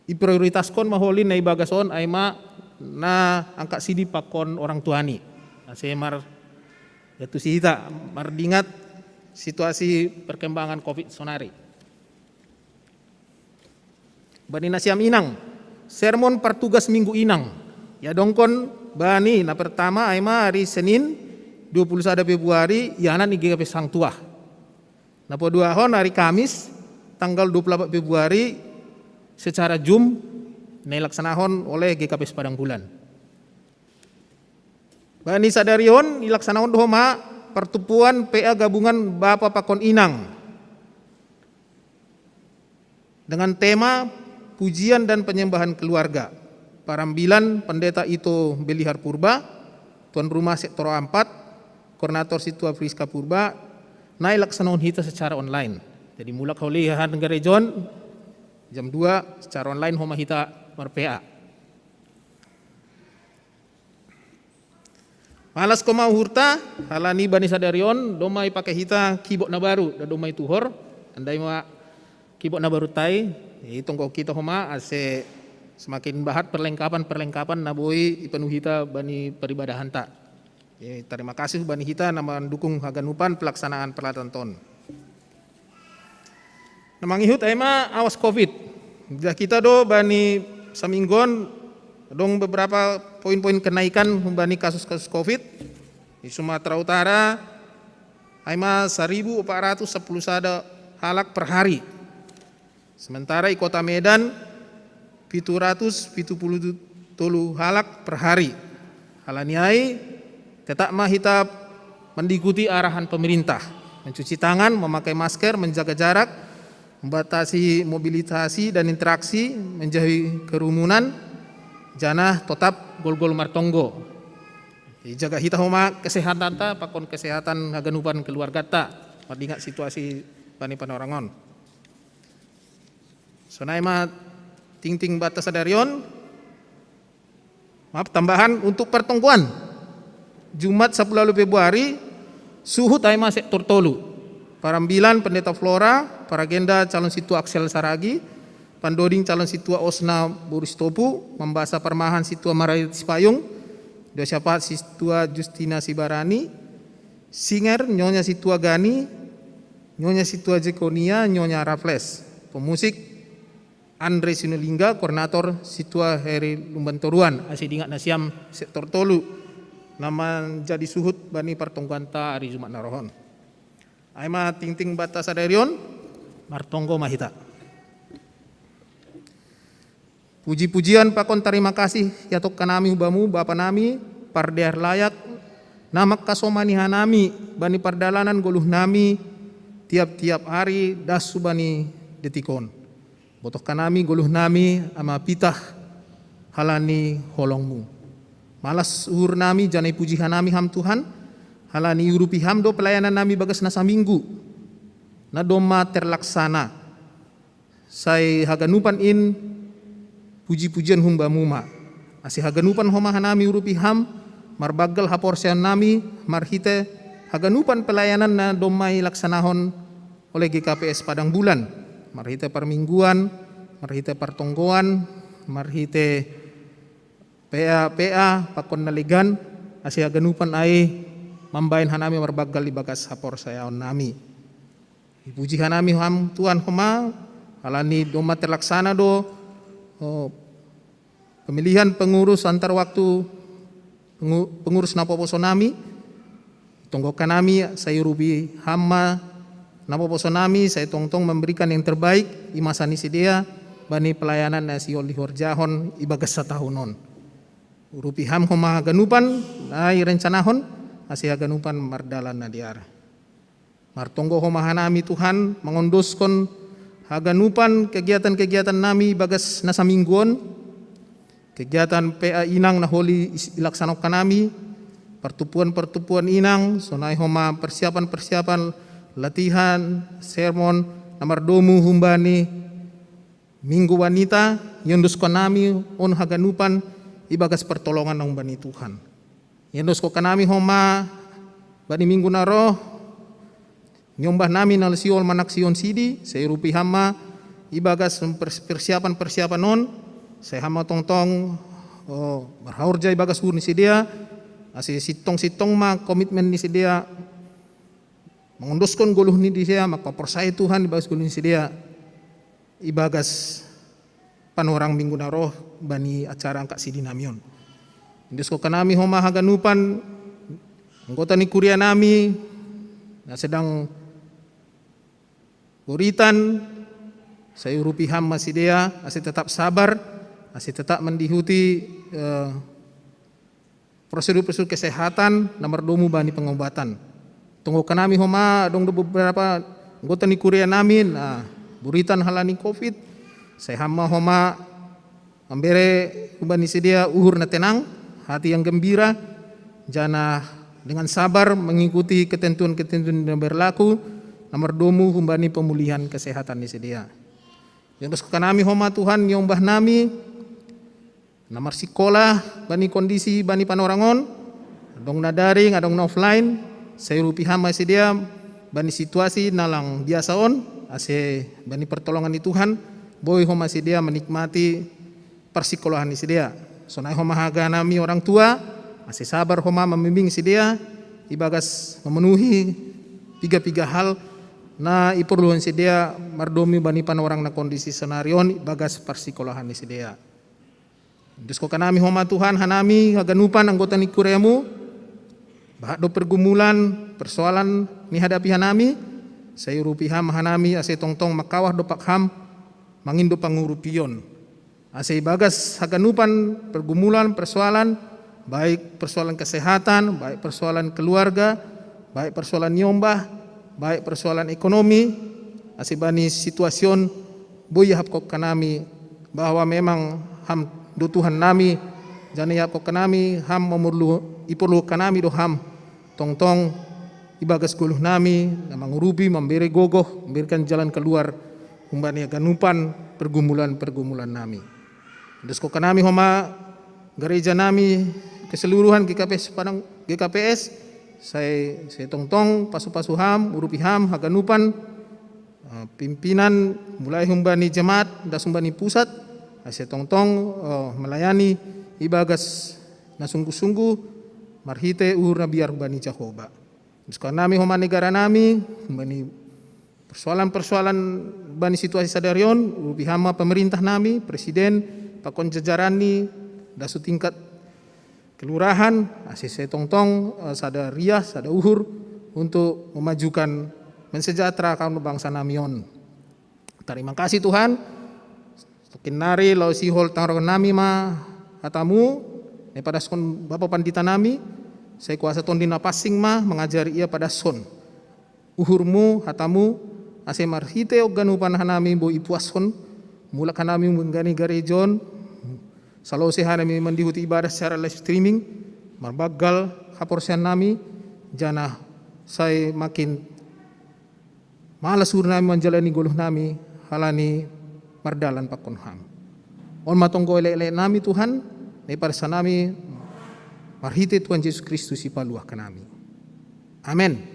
iprioritaskon ma holi na ibagas on, ai ma na angka sidi pakon orang tua ni. Ase mar, ya tu si hita, mardingat situasi perkembangan covid sonari. Bani nasiam inang, sermon partugas minggu inang. Iadongkon bani na pertama ai ma hari Senin dua puluh sada Februari, ianat ni G K P S Hang Tuah. Na paduahon hari Kamis tanggal dua puluh empat Februari secara Zoom na ilaksanahon oleh G K P S Padang Bulan. Bani sadari on ilaksanahon do homa partumpuan P A gabungan bapa pakon inang dengan tema pujian dan penyembahan keluarga. Parambilan Pendeta Ito Belihar Purba, tuan rumah sektor empat, koordinator situa Friska Purba, na ilaksanahon hita secara online. Jadi mulak holi hahan gerejon jam dua secara online homa hita mar-P A. Malas ko ma uhurta, halani bani sadari on, domma ipake hita keyboard na baru, da domma ituhor, andai ma keyboard na baru tai, itonggo hita homa, ase semakin bahat perlengkapan-perlengkapan na boi ipenuhi hita bani peribadahanta. Eh, terima kasih bani hita na mandukung haganupan pelaksanaan peralatan ton. Na mangihut ai ma awas covid. Idah hita do bani saminggu on, adong beberapa poin-poin kenaikan humbani kasus-kasus covid. Di Sumatera Utara, ai ma saribu opat ratus sapuluh sada halak per hari. Sementara i Kota Medan, pitu ratus pitu puluh tolu halak per hari. Halani ai, tetap ma hita mengikuti arahan pemerintah, mencuci tangan, memakai masker, menjaga jarak, membatasi mobilisasi dan interaksi, menjauhi kerumunan, janah tetap golgol martonggo. Jadi jaga hita homa kesehatanta pakon kesehatan haganupan keluargata, mardingat situasi bani panorang on. Sonai ma tingting banta sadari on. Maaf, tambahan untuk pertonggoan. Jumat sapuluh Februari, suhut ai ma sektor tolu. Parambilan Pendeta Flora, Paragenda calon situa Axel Saragi, Pandoding calon situa Osna Boris Topu, Mambasa Parmahan situa Marai Sipayung, Dua Syafaat situa Justina Sibarani, singer Nyonya Situa Gani, Nyonya Situa Jekonia, Nyonya Raffles. Pemusik Andre Sinulinga, koordinator situa Heri Lumbantoruan. Asi dingat nasiam sektor tolu na manjadi suhut bani partonggoanta ari Jumat na roh on. Ai ma tingting banta sadari on, martonggo ma hita. Puji-pujian pakon tarima kasih ihatongkan nami hu Bamu, Bapa nami, pardear layak, na mangkasomani hanami bani pardalanan goluh nami tiap-tiap ari das hubani detik on. Botohkan nami goluh nami ama pitah halani holongMu. Malas uhur nami janah ipuji hanami Ham Tuhan, halani iurupi Ham do pelayanan nami bagas na saminggu na domma terlaksana. Sai haganupan in puji-pujian humbamu ma. Ase haganupan homa hanami urupi ham, marbanggal haporseaon nami, marhite haganupan pelayanan na domma ilaksanahon oleh G K P S Padang Bulan, marhite parmingguan, marhite partonggoan, marhite P A P A pakon na legan, ase haganupan ai mambahen hanami marbanggal ibagas haporseaon nami. Ipuji hanami ham Tuhan homa, halani domma terlaksana do pemilihan pengurus antar waktu, pengurus na poposo nami. Tonggohkan nami sai urupi ham ma na poposo nami, sai tongtong memberikan yang terbaik i masa ni sidea bani pelayanan na sihol dihorjahon ibagas satahun on. Urupi ham homa haganupan na irencanahon, ase haganupan mardalan na dear. Martonggo homa hanami Tuhan mangondoskon haganupan kegiatan-kegiatan nami bagas na saminggu on, kegiatan P A inang na holi ilaksanahon hanami, partupuan-partupuan inang, sonai homa persiapan-persiapan latihan, sermon, na mardomu humbani Minggu Wanita, iondoskon nami on haganupan ibagas pertolongan na humbani Tuhan. Iondoskon hanami homa bani minggu na roh, niombah nami na sihol manaksihon sidi, sai urupi ham ma ibagas persiapan-persiapan on, sai ham ma tongtong marhaorja ibagas uhur ni sidea, ase sintong-sintong ma komitmen ni sidea, mangondoskon goluh ni sidea, mangkaporsai Tuhan ibagas goluh ni sidea, ibagas panorang minggu na roh bani acara angka sidi nami on. Iondoskon hanami homa haganupan anggota ni kuria nami na sedang boritan, sai urupi ham ma sidea, ase tetap sabar, ase tetap mandihuti eh, prosedur-prosedur kesehatan na mardomu bani pengobatan. Tonggohkan nami homa adong do beberapa anggota ni kuria nami na boritan halani covid, sai ham ma homa mambere humbani sidea uhur na tenang, hati yang gembira, janah dengan sabar mengikuti ketentuan-ketentuan na berlaku na mardomu humbani pemulihan kesehatan ni sidea. Iondoskon hanami homa Tuhan niombah nami na marsikola bani kondisi bani panorang on, adong na daring, adong na offline, sai urupi ham ma sidea bani situasi na lang biasa on, ase bani pertolongan ni Tuhan, boi homa sidea menikmati parsikolahan ni sidea. Sonai homa haga nami orang tua, ase sabar homa mambimbing sidea ibagas memenuhi piga-piga hal na iporluhon sidea mardomu bani panorang na kondisi sonari on ibagas parsikolahan ni sidea. Iondoskon hanami homa Tuhan hanami haganupan anggota ni kuriamu, bahat do pergumulan, persoalan ni hadapi hanami, sai urupi ham hanami ase tongtong mangkawah dompak ham mangindo pangurupion. Ase ibagas haganupan pergumulan, persoalan, baik persoalan kesehatan, baik persoalan keluarga, baik persoalan nyombah, baik persoalan ekonomi, ase bani situasion boi ihahap ho kanami, bahwa memang ham do Tuhan nami, janah ihahap ho kanami, ham momorlu, iporlu ho kanami do ham, tongtong ibagas goluh nami, na mangurupi, mambere gogoh, memberikan jalan keluar, humbani haganupan pergumulan-pergumulan nami. Dos ho kanami homa gareja nami keseluruhan G K P S Padang, G K P S, sai, sai tongtong pasu-pasu ham, urupi ham, haganupan, eh, pimpinan, mulai humbani jemaat, das humbani pusat, ase tongtong, eh, melayani ibagas na sungguh-sungguh, marhite uhur na biar humbani Jahowa. Dos ho kanami homa negara nami, humbani persoalan-persoalan bani situasi sadari on, urupi ham ma pemerintah nami, presiden, pakon jajaranni, das hu tingkat kelurahan, ase sai tongtong, eh, sada riah, sada uhur, untuk memajukan, mensejahterakan bangsa nami on. Tarima kasih Tuhan, sakin nari laho sihol tangarhon nami ma hatamu, na ipadaskon Bapa Pandita nami, sai kuasa Tondi Napansing ma mangajari ia padaskon uhurmu, hatamu, ase marhite haganupan hanami boi ipuashon, mulak hanami manggani gareja on, salose hanami mandihuti ibadah secara live streaming, marbanggal haporseaon nami, janah sai makin malas uhur nami manjalani goluh nami, halani mardalan pakon ham. On ma tonggo elek-elek nami Tuhan, na ipadas hanami marhite Tuhan Jesus Kristus Sipaluah nami. Amen.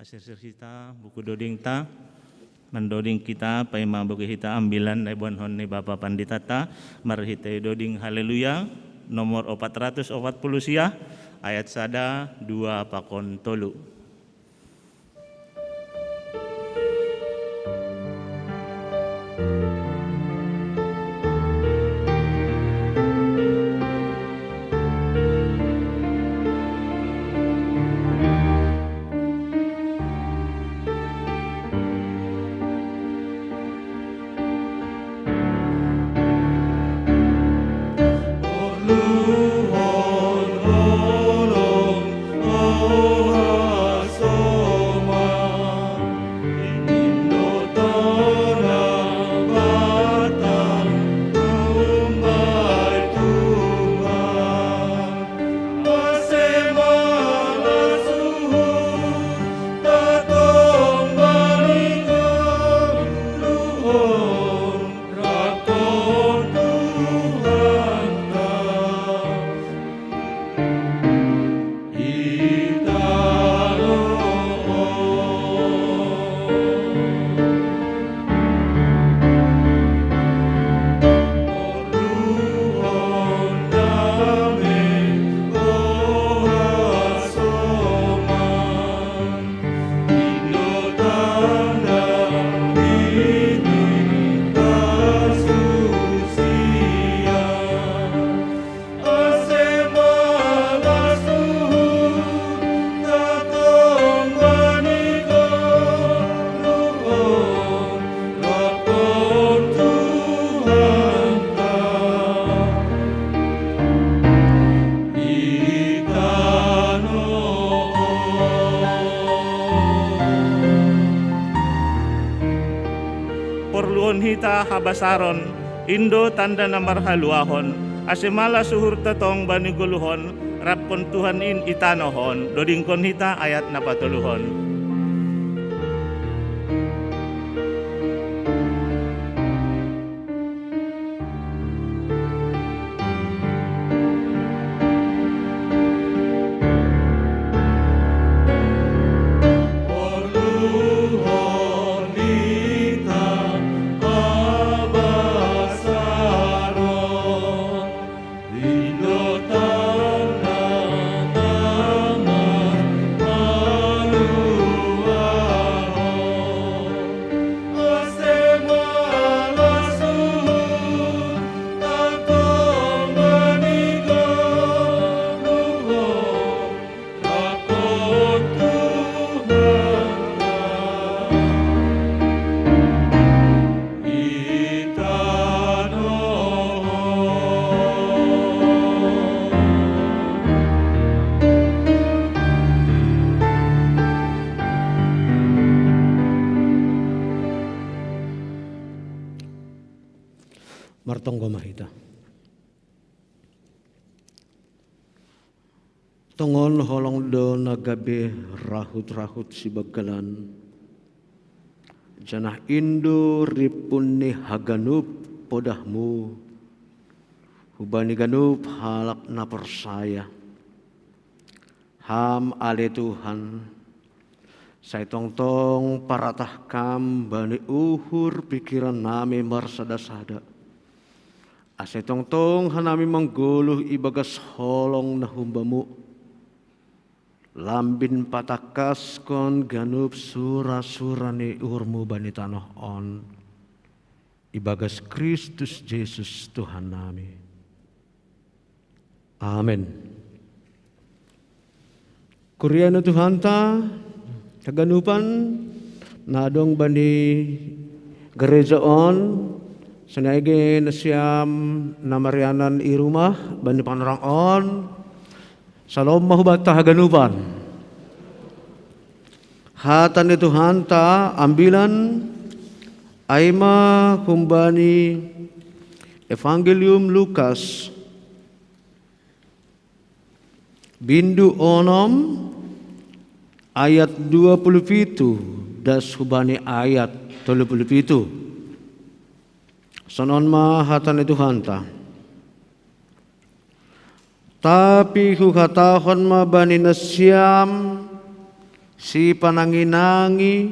Sirsir hita buku doding ta, mandoding kita paima bagi hita ambilan na iboanhon ni Bapa Pandita ta, marhitei doding Haleluya, nomor opat ratus opat puluh sia, ayat sada, dua pakon tolu. Porluhon hita habasaron, indo tanda na marhaluahon, ase malas uhur totong bani goluhon, raphon Tuhan in i tanoh on, dodingkon hita ayat na patoluhon. Martonggo ma hita. Tongon holong do na gabe rahut-rahut sibanggalan, janah in do ripun ni haganup podahmu hubani ganup halak na porsaya. Ham ale Tuhan, sai tongtong paratah Kam bani uhur pikiran nami marsada-sada, ase tongtong hanami manggoluh ibagas holong na humbamu, lambin patangkaskon ganup sura-sura ni uhurmu bani tanoh on, ibagas Kristus Jesus Tuhan nami. Amen. Kuria ni Tuhanta, haganupan na adong bani gareja on, sonai age nasiam na marianan i rumah bani panorang on, salom ma hubanta haganupan. Hata ni Tuhanta ambilan ai ma humbani Evangelium Lukas, bindu onom, ayat dua puluh pitu das hubani ayat tolu puluh pitu. Sonon ma hata ni Tuhanta. Tapi huhatahon ma bani nasiam, Sipananginangi,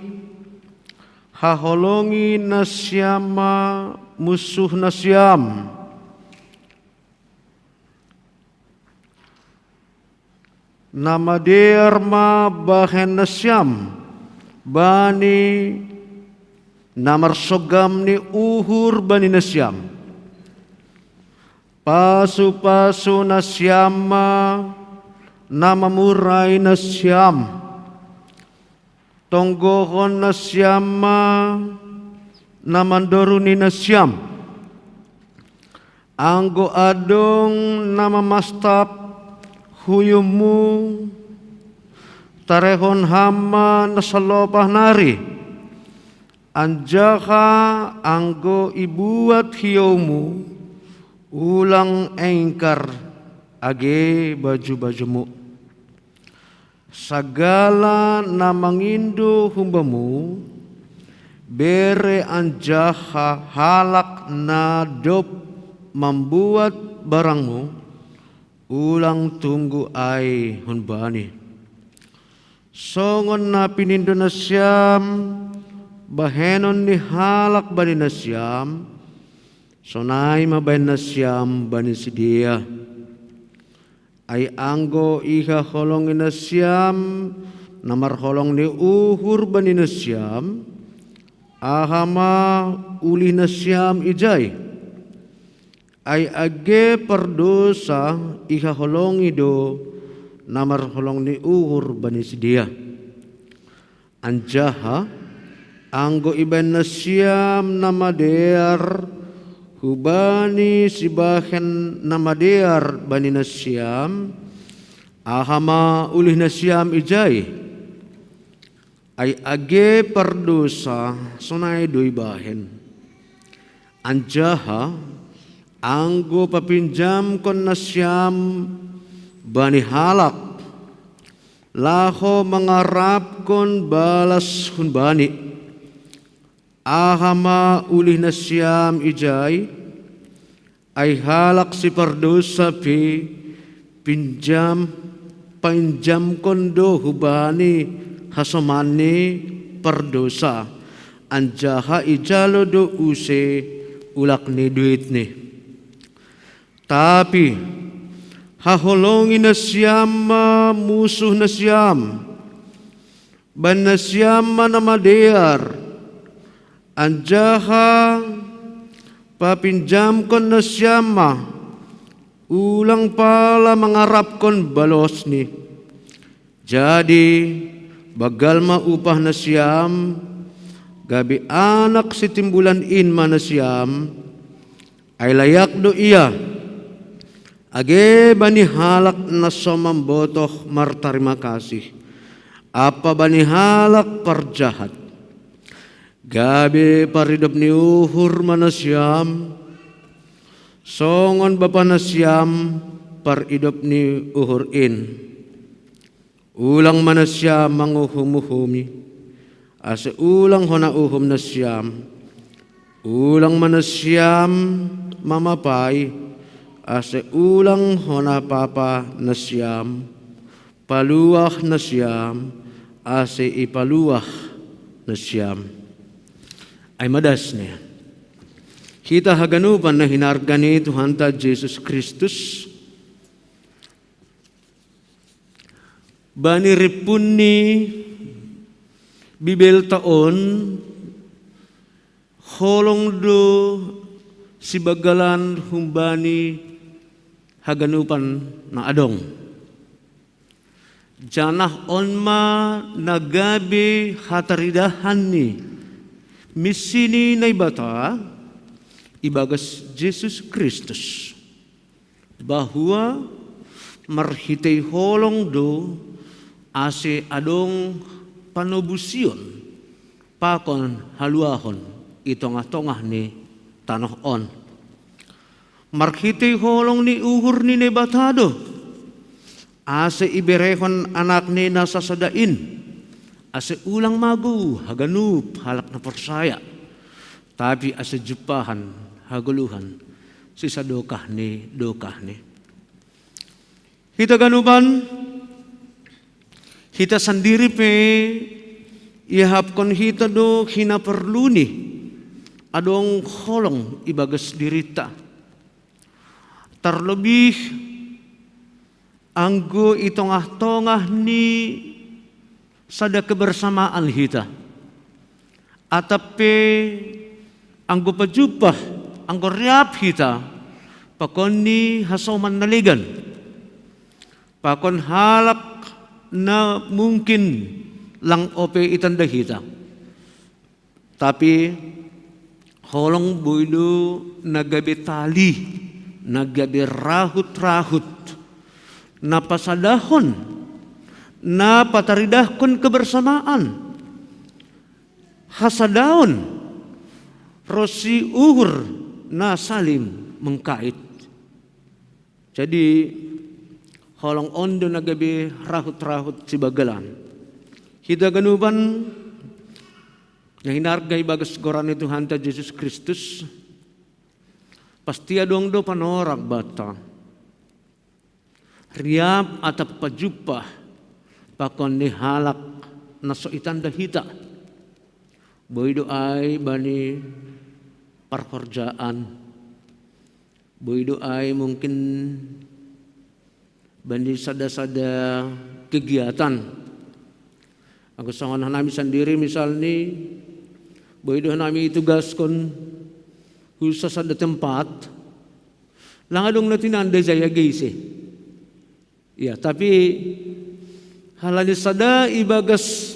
haholongi nasiam ma munsuh nasiam. Na madear ma bahen nasiam bani na marsogam ni uhur bani nasiam. Pasu-pasu nasiam ma na mamurai nasiam. Tonggohon nasiam ma na mandoruni nasiam. Anggo adong na mamastap huyummu, tarehon ham ma na salopah nari. Anjaha anggo ibuat hioumu, ulang engkar age baju-bajumu. Sagala na mangindo humbamu, bere anjaha halak na dob mambuat barangmu, ulang tunggu ai humbani. Songon na pinindo nasiam bahenon ni halak bani nasiam, sonai ma bahen nasiam bani sidea. Ai anggo ihaholongi nasiam na marholong ni uhur bani nasiam, aha ma ulih nasiam ijai? Ai age pardousa ihaholongi do na marholong ni uhur bani sidea. Anjaha anggo ibahen nasiam na madear hubani sibahen na madear bani nasiam, aha ma ulih nasiam ijai? Ai age pardousa sonai do ibahen. Anjaha anggo papinjamkon nasiam bani halak, laho mangarapkon balas humbani, aha ma ulih nasiam ijai? Ai halak sipardousa pe pinjam, painjamkon do hubani hasomanni pardousa, anjaha ijalo do use ulak ni duitni. Tapi haholongi nasiam ma munsuh nasiam, bahen nasiam ma na madear, anjaha papinjamkon nasiam ma, ulang pala mangarapkon balosni. Jadi banggal ma upah nasiam, gabe anak sitimbulan in ma nasiam. Ai layak do ia, age bani halak na so mambotoh martarima kasih, ampa bani halak parjahat. Gabe paridop ni uhur ma nasiam, songon bapa nasiam paridop ni uhur in. Ulang ma nasiam manguhum-uhumi, ase ulang hona uhum nasiam. Ulang ma nasiam mamapai, ase ulang hona papa nasiam. Paluah nasiam, ase ipaluah nasiam. Ai ma dasni. Hita haganupan na hinarga ni Tuhanta Jesus Kristus, bani rimpun ni Bibelta on, holong do sibanggalan humbani haganupan na adong. Janah on ma na gabe hataridahan ni misi ni Naibata ibagas Jesus Kristus, bahwa marhitei holong do ase adong panobusion pakon haluahon i tongah-tongah ni tanoh on. Marhitei holong ni uhur ni Naibata do, ase iberehon Anakni na sasada in, ase ulang magou haganup halak na porsaya, tapi ase jumpahan hagoluhan sisadokah ni dokahni. Hita ganupan, Hita sandiri pe iahapkon hita do hinaporluni adong holong ibagas dirita. Tarlobih anggo i tongah-tongah ni sada kebersamaan hita. Atap pe anggo pajumpah, anggo riap hita, pakon ni hasoman na legan. Pakon halak na mungkin lang ope itanda hita. Tapi holong boi do na gabe tali, na gabe rahut-rahut, na pasadahon, na pataridahkon kebersamaan, hasadaon, ronsi uhur na saling mengkait. Jadi holong on do na gabe rahut-rahut sibagalan. Hita ganupan na hinarga ibagas goran ni Tuhanta Jesus Kristus, pasti adong do panorak banta. Riap atap pajumpah pakon ni halak na so itanda hita. Boi do ai bani parhorjaan. Boi do ai mungkin bani sada-sada kegiatan. Anggo songon hanami sandiri misalni, boi do hanami itugaskon hu sasada tempat, lang adong na tinanda jaya geise. Ya, tapi halani sada ibagas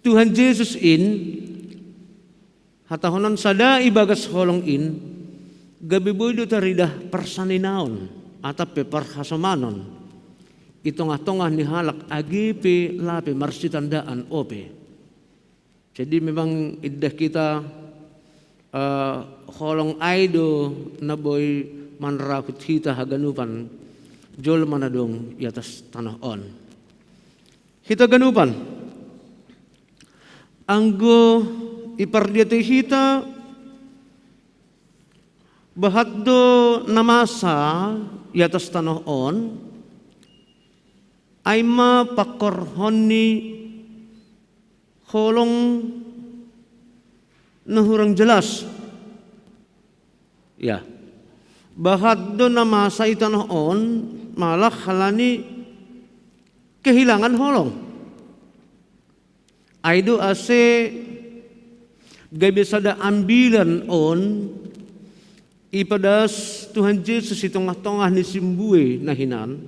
Tuhan Jesus in, hatahonon sada ibagas holong in, gabe boi do taridah parsaninaon, atap pe parhasomanon i tongah-tongah ni halak age pe lape marsitandaan ope. Jadi memang idah kita, eh, holong ai do na boi manrahut hita haganupan jolma na dong i atas tanoh on. Hita ganupan, anggo ipardiatei hita, bahat do na masa i atas tanoh on, ai ma pangkorhon ni holong na hurang jelas. Ya. Bahat do na masa i tanoh on, malah halani kehilangan holong. Ai do ase gabe sada ambilan on ipadas Tuhan Jesus i tongah-tongah ni simbue na hinan,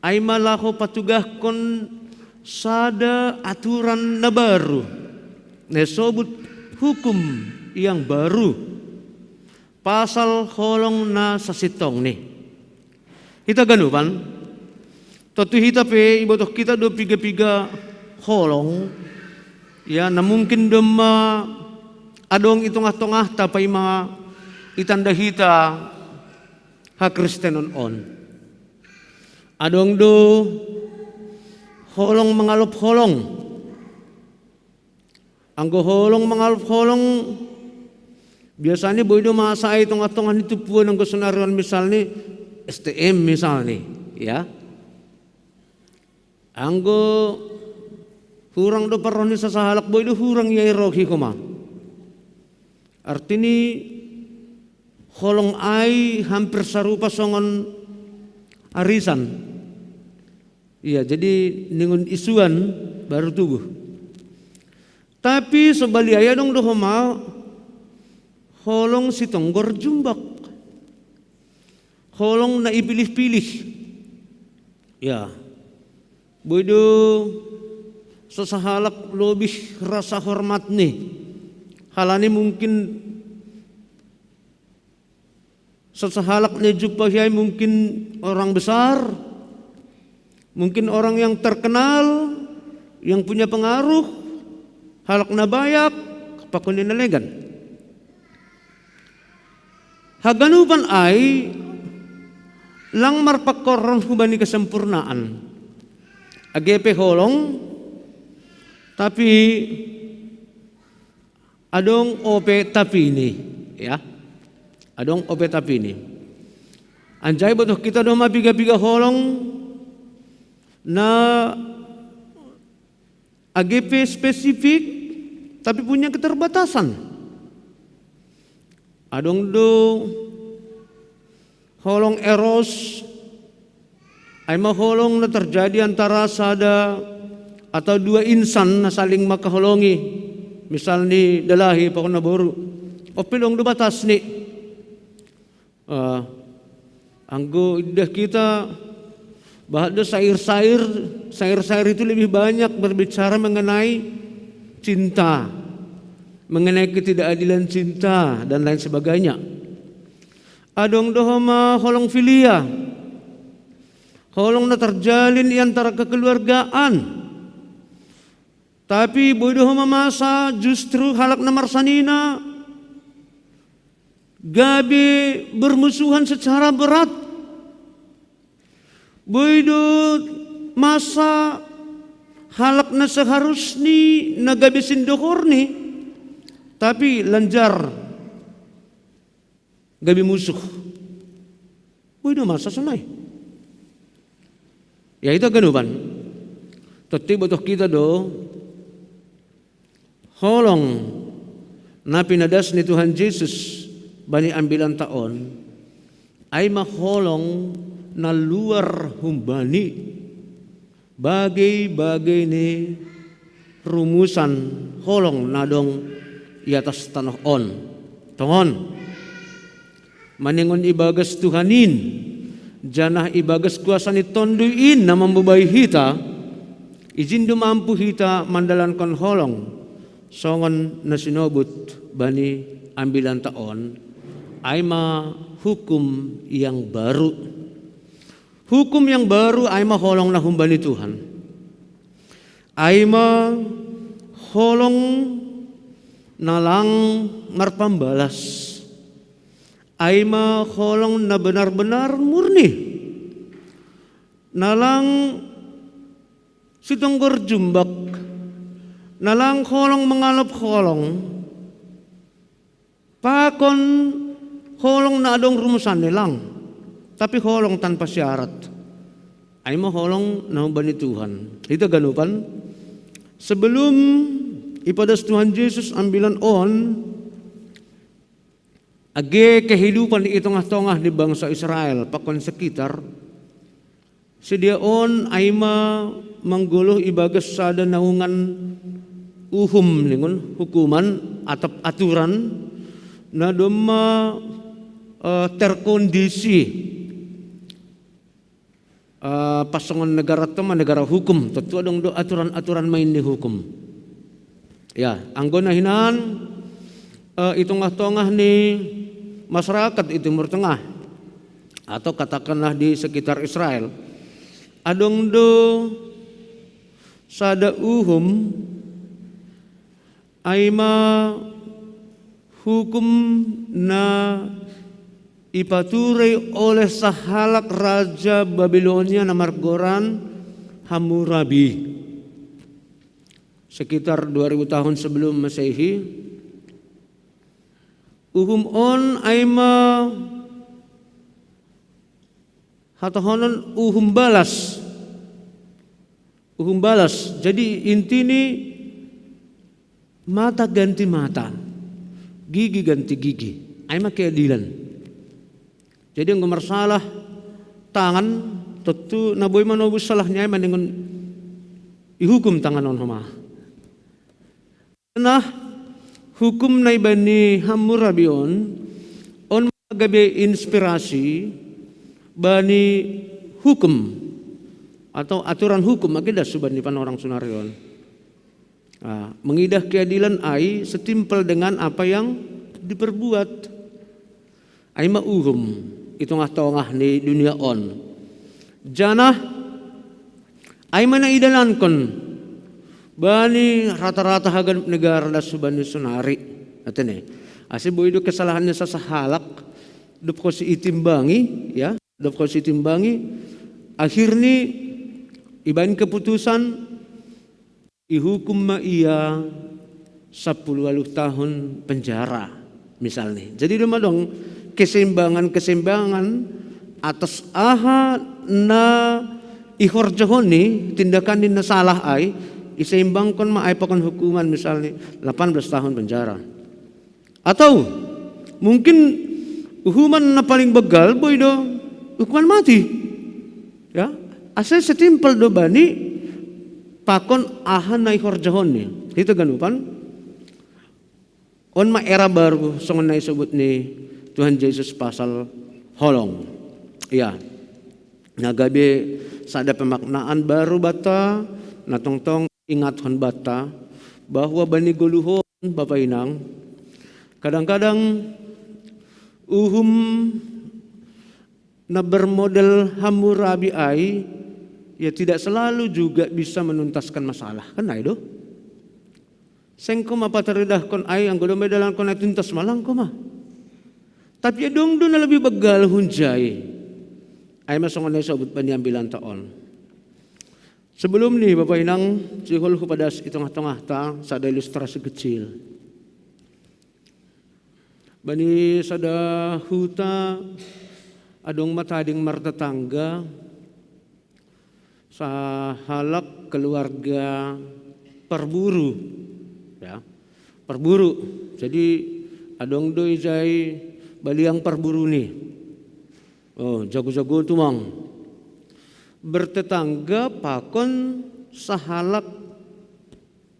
ai ma laho patugahkon sada aturan na baru, na isobut hukum yang baru, pasal holong na sasintongni. Hita ganupan, tontu hita pe ibotoh hita do piga-piga holong, ya, na mungkin domma adong i tongah-tongahta paima itanda hita hakristenon on. Adong do holong mangalop holong. Anggo holong mangalop holong, biasani boi do masa i tongah-tongah ni tumpuan anggo sonari on misalni S T M misalni, ya. Anggo hurang do parroh ni sasahalak boi do hurang ia i rohi homa. Artini holong ai hampir sarupa songon arisan. Iya, jadi ningon isuan baru tubuh. Tapi so baliai adong do homa holong sitonggor jumbak. Holong na ipilih-pilih. Ya. Boi do sasahalak lobih rasa hormatni. Halani mungkin sasahalak na ijumpahi ai mungkin orang besar, mungkin orang yang terkenal, yang punya pengaruh, halak na bayak, pakon ni na legan. Haganupan ai lang marpangkorhon hubani kesempurnaan. Age pe holong, tapi adong ope tapini, ya. Adong ope tapini. Anjaha ibotoh hita do ma piga-piga holong na Agape spesifik, tapi punya keterbatasan. Adong do holong eros, ai ma holong na terjadi antara sada atau dua insan na saling makaholongi, misalni dalahi pakon naboru. Ope long do batasni. Ah, anggo idah kita, bahat do syair-syair, syair-syair itu lebih banyak berbicara mengenai cinta, mengenai ketidakadilan cinta dan lain sebagainya. Adong do homa holong filia, holong na terjalin i antara kekeluargaan. Tapi boi do homa masa justru halak na marsanina gabe bermusuhan secara berat. Boi do masa halak na seharusni na gabe sindohorni, tapi lanjar gabe musuh. Boi do masa sonai. Ya, itu ganupan. Tontu botoh kita do holong na pinadas ni Tuhan Jesus bani ambilanta on, ai ma holong na luar humbani bagei-bagei ni rumusan holong na dong i atas tanoh on. Tongon, maningon ibagas Tuhan in, janah ibagas kuasa ni Tonduy in na mambobai hita, ijin do mampu hita mandalankon holong songon na sinobut bani ambilanta on, ai ma hukum yang baru. Hukum yang baru ai ma holong na humbani Tuhan. Ai ma holong na lang marpambalas. Ai ma holong na benar-benar murni. Na lang sitonggor jumbak. Na lang holong mangalop holong. Pakon holong na adong rumusanni lang, tapi holong tanpa syarat. Ai ma holong na humbani Tuhan. Hita ganupan, sebelum ipadas Tuhan Jesus ambilan on, age kehidupan i tongah-tongah ni bangsa Israel pakon sekitar, sidea on ai ma manggoluh ibagas sada naungan uhum ningon, hukuman atap aturan na domma eh, terkondisi eh, pas songon negara toma negara hukum, tontu adong do aturan-aturan main ni hukum. Ya, anggona hinan eh, i tongah-tongah ni masyarakat i Timur Tengah atau katakanlah di sekitar Israel, adong do sada uhum ai ma hukum na ipaturei oleh sahalak raja Babilonia na margoran Hammurabi sekitar dua ribu tahun sebelum Masehi. Uhum on ai ma hatahonon uhum balas. Uhum balas. Jadi inti ni mata ganti mata, gigi ganti gigi. Ai ma keadilan. Jadi anggo marsalah tangan, tontu na boi manobus salah ni ai maningon ihukum tangan on homa. Nah, hukum na ibani Hammurabi on, on gabe inspirasi bani hukum atau aturan hukum age das suban ni panorang sonari on. Ah, mengidah keadilan ai setimpal dengan apa yang diperbuat. Ai ma uhum i tongah-tongah ni dunia on. Janah ai ma na idalankon bani rata-rata haganup negara das suban ni sonari. Atene, ase boi do kesalahan ni sasahalak dob ho siitimbangi, ya, dob ho siitimbangi, akhirni ibaen keputusan ihukum ma ia sappulu ualuh tahun penjara, misalni. Jadi doma dong keseimbangan-keseimbangan atas aha na ihorjahon ni tindakan ni na salah ai, Iseimbangkon ma ai pakon hukuman misalnya delapan belas tahun penjara. Atau mungkin uhuman na paling begal boi do hukuman mati. Ya, asa setimpal do bani pakon aha na ihorjahon ni. Hita ganupan. On ma era baru songon na isobut ni Tuhan Jesus pasal holong. Ya. Na gabe sada pemaknaan baru banta na tongtong ingathon banta bahwa bani goluhon bapa inang, kadang-kadang uhum na bermodel hamurabi ai ya tidak selalu juga bisa menuntaskan masalah. Kan ai do? Seng koma pataridahkon ai anggo domai dalankon ai tuntas malang koma. Tapi adong do na lebih begal hunjai. Ai ma songon na isobut bani ambilanta on. Sebelum ni bapa inang, sihol hupadas i tongah-tongah ta sada ilustrasi kecil. Bani sada huta adong ma tading martetangga sahalak keluarga perburu, ya, perburu. Jadi adong do ijai baliang perburu ni. Oh, jago-jago tumang. Bertetangga pakon sahalak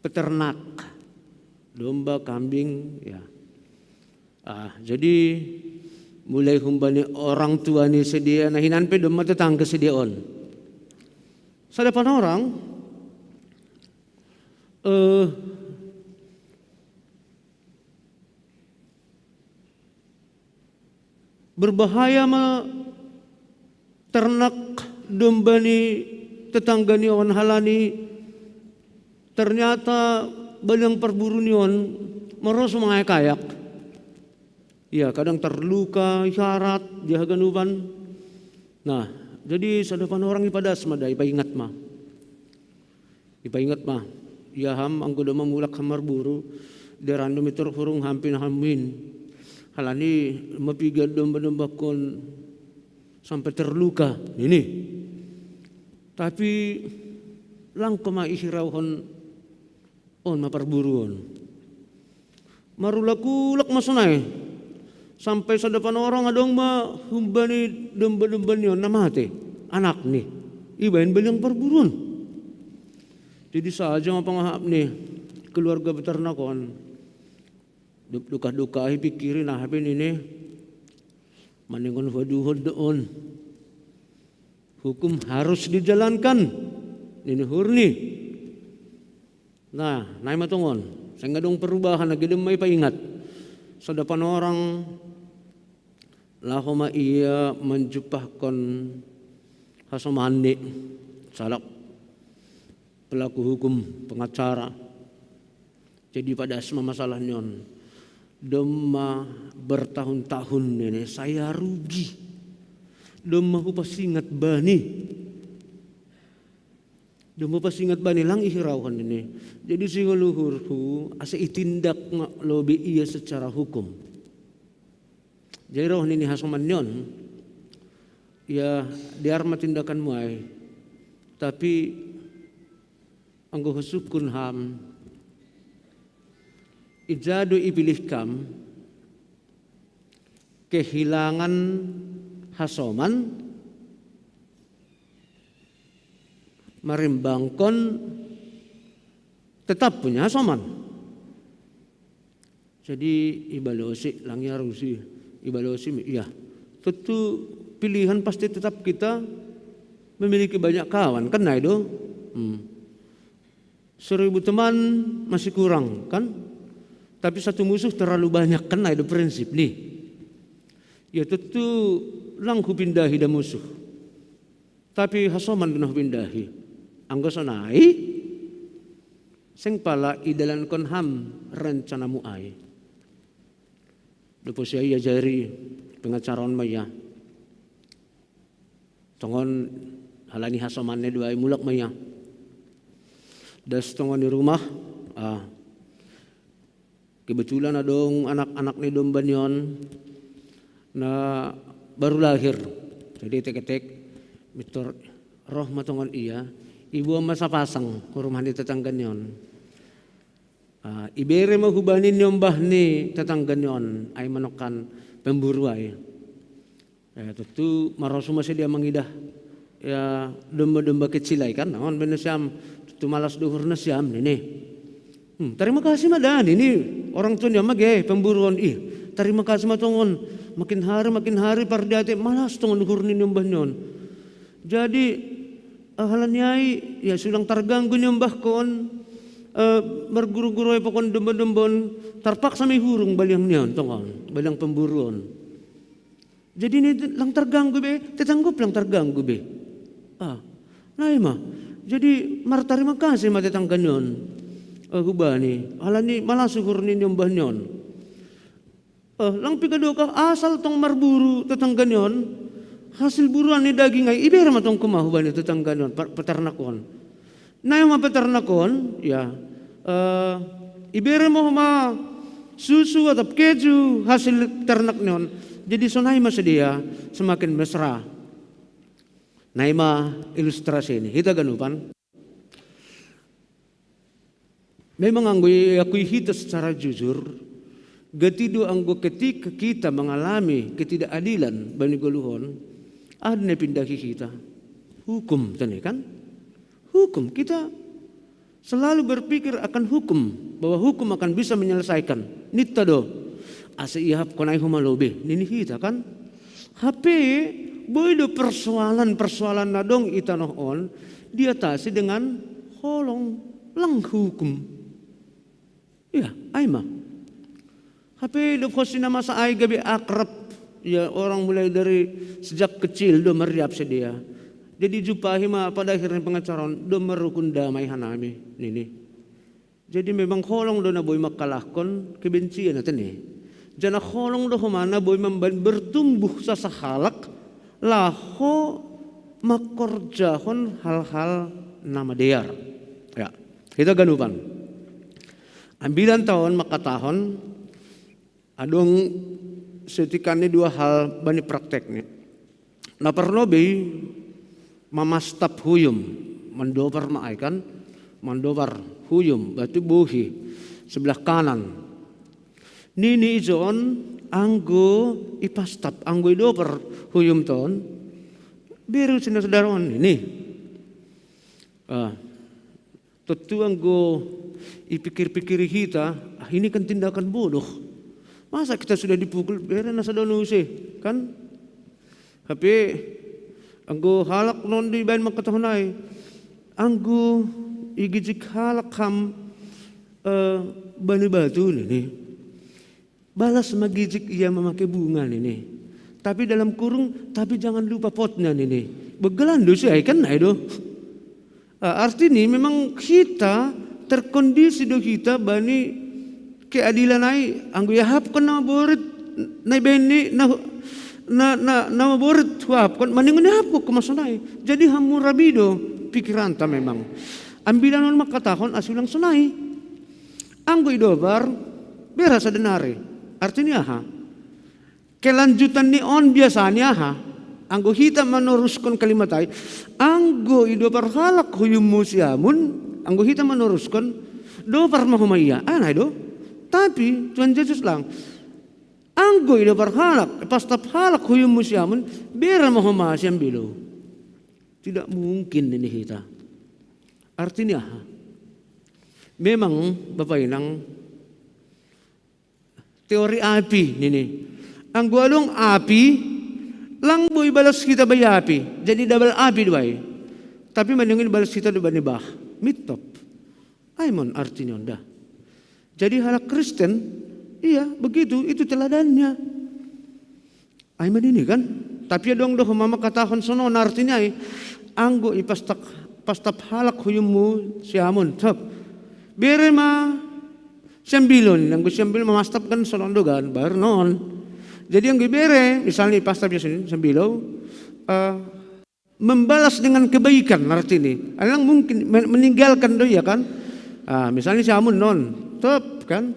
peternak domba, kambing, ya. Ah, jadi mulai humbani orang tua ni sedia na hinan pe domma tetangga sedia on. Sada panorang, eh, berbahaya ma ternak domba ni tetangga ni on halani ternyata baliang perburu ni on maroso mangayak-ayak. Ya, kadang terluka, isyarat, dia ganupan. Nah, jadi sada panorang ipadas ma da, ipaingat ma. Ipaingat ma, ia ham anggo domma mulak ham marburu, deran do mitur hurung hampin hamin. Halani mapiga domba-dombakon sampai terluka ini. Tapi langko ma ihirauhon on ma parburuon. Marulak-ulak ma sonai. Sampai sada panorang adong ma humbani domba-domba ni on na mate anakni. Ibaen baliang parburuon. Jadi saja ma pangahap ni keluarga beternak on. Dukah-dukah i pikiri na hape nini. Maningon huaduhon do on. Hukum harus dijalankan. Nini hurni. Nah, nai ma tongon. Seng adong perubahan lagi, demma ipaingat. Sada panorang laho ma ia manjumpahkon hasomanni sahalak pelaku hukum, pengacara. Jadi padas ma masalah ni on. Domma bertahun-tahun nini saya rugi. Domma hupasingat bani. Domma pasingat bani lang ihirauhon ini. Jadi singoluhurhu asa itindak ma lobi ia secara hukum. Jadi roh nini hasoman ni on. Ya, diar ma tindakanmu ai. Tapi anggo husungkun ham, ijado ipilih kam kehilangan hasoman marimbangkon tetap punya hasoman. Jadi ibalosi lang ia rusi, ibalosi iya. Tentu pilihan pasti tetap kita memiliki banyak kawan, kan nai do? Hmm. Seribu teman masih kurang, kan? Tapi satu musuh terlalu banyak, kan nai do prinsip ni. Ya tentu lang hupindahi da musuh. Tapi hasoman do na hupindahi. Anggo sonai, seng pala idalankon ham rencanamu ai. Dopo sia ia jari pengacara on ma ia. Tongon halani hasomanna do ai mulak ma ia. Das tongon di rumah, ah, kebetulan adong anak-anak ni domba ni on na baru lahir. Jadi etek-etek mitor roh ma tongon ia, Ibuan ma sapasang hu rumah ni tatangga ni on. Ah, ibere ma hubani niombah ni tatangga ni on, ai manokan pemburu ai. Eh, tontu marosu ma sidea mangidah, ya, domba-domba kecil ai kan. On be nasiam, tontu malas do uhur nasiam nini. Hmm, tarima kasih ma da nini orang tua ni on, mage pemburu on. Ih, tarima kasih ma tongon. Makin hari, makin hari pardiate malas tongon uhur ni niombah ni on. Jadi, ah, halani ai, ya, sulang targanggu niombahkon, eh, marguru-guru ai pakon domba-domba on, tarpaksa ma ihurung baliang ni on tongon, baliang pemburu on. Jadi ni lang targanggu be, tetangga pe lang targanggu be. Ah, nai ma. Jadi martarima kasih ma tetangga ni on, eh, hubani, halani malas uhur ni niombah ni on. Eh, lang piga do ka, asal tong marburu tetangga ni on, hasil buruan ni daging ai ibere ma tong kumaa hubani tetangga ni on, pa-, peternak on. Nai ma peternak on, ya, eh, ibere ma homa susu atau keju hasil ternak ni on. Jadi sonai ma sidea semakin mesra. Nai ma ilustrasi ni. Hita ganupan. Memang anggo iakui hita secara jujur, gati do anggo ketika kita mengalami ketidakadilan bani goluhon, aha do na ipindahi hita? Hukum tene kan? Hukum. Kita selalu berpikir akan hukum, bahwa hukum akan bisa menyelesaikan. Ninta do. Asa iahapkon ai homa lobei, nini hita kan? Hape, boi do persoalan-persoalan na dong i tanoh on diatasi dengan holong, lang hukum. Iya, ai ma. Hape dob hot si na masa ai gabe akrab. Ya, orang mulai dari sejak kecil do marriap sidea. Jadi jumpahi ma pada akhirna pengacara on, do marukun damai hanami, nini. Jadi memang holong do na boi mangkalahkon kebencian, atene. Janah holong do homa na boi mambahen bertumbuh sasahalak laho mangkorjahon hal-hal na madear. Ya, hita ganupan. Ambilan ta on mangkatahon, adong setikan ni dua hal bani praktekni. Na parlobei mamastap huyum, mandopar ma ai kan, mandopar huyum, berarti bohi sebelah kanan. Nini ijon anggo ipastap, anggo idopar huyum ta on, bere usina saudara on nini. Ah, tontu anggo ipikir-pikiri hita, ah, ini kan tindakan bodoh. Masa kita sudah dipukul, bere na sada on use, kan? Hape anggo halak non do ibaen mangkatahon ai, anggo igijik halak ham, eh, bani batu nini, balas ma gijik ia memakai bunga nini. Tapi dalam kurung, tapi jangan lupa potnya nini. Begelan do si ai kan nai do. Ah, artini memang hita terkondisi do hita bani keadilan ai, anggo iahapkon na maborit, na ibaen ni, na, na, na, na maborit huahapkon, maningon iahapkon ma sonai. Jadi hamu rabi do pikiranta memang. Ambilan on mangkatahon asa ulang sonai. Anggo idopar, bere sada nari. Artini aha? Kelanjutan ni on biasani aha? Anggo hita manoruskon kalimat ai, anggo idopar halak huyummu siamun, anggo hita manoruskon, dopar ma homa ia, aha nai do? Tapi Tuhan Jesus lang, anggo idopar halak, ipastap halak huyummu siamun, bere ma homa siambelou. Tidak mungkin nini hita. Artini aha? Memang, Bapa Inang, teori api nini. Anggo adong api, lang boi balas hita bani api. Jadi double api do ai. Tapi maningon ibalas hita do bani bah. Mintop. Ai ma on artini on da. Jadi halak Kristen, iya, begitu, itu teladannya. Ai ma nini kan? Tapi adong do homa mangkatahon sonon artini ai. Anggo ipastap, pastap halak huyummu siamun, sop. Bere ma siambelou nini, anggo siambelou mamastap kan sonon do kan, baru non. Jadi anggo ibere, misalna ipastap ia siambelou, eh, membalas dengan kebaikan artini. Ai lang mungkin men-, meninggalkan do ia kan. Ah, misalna siamun non, sop kan.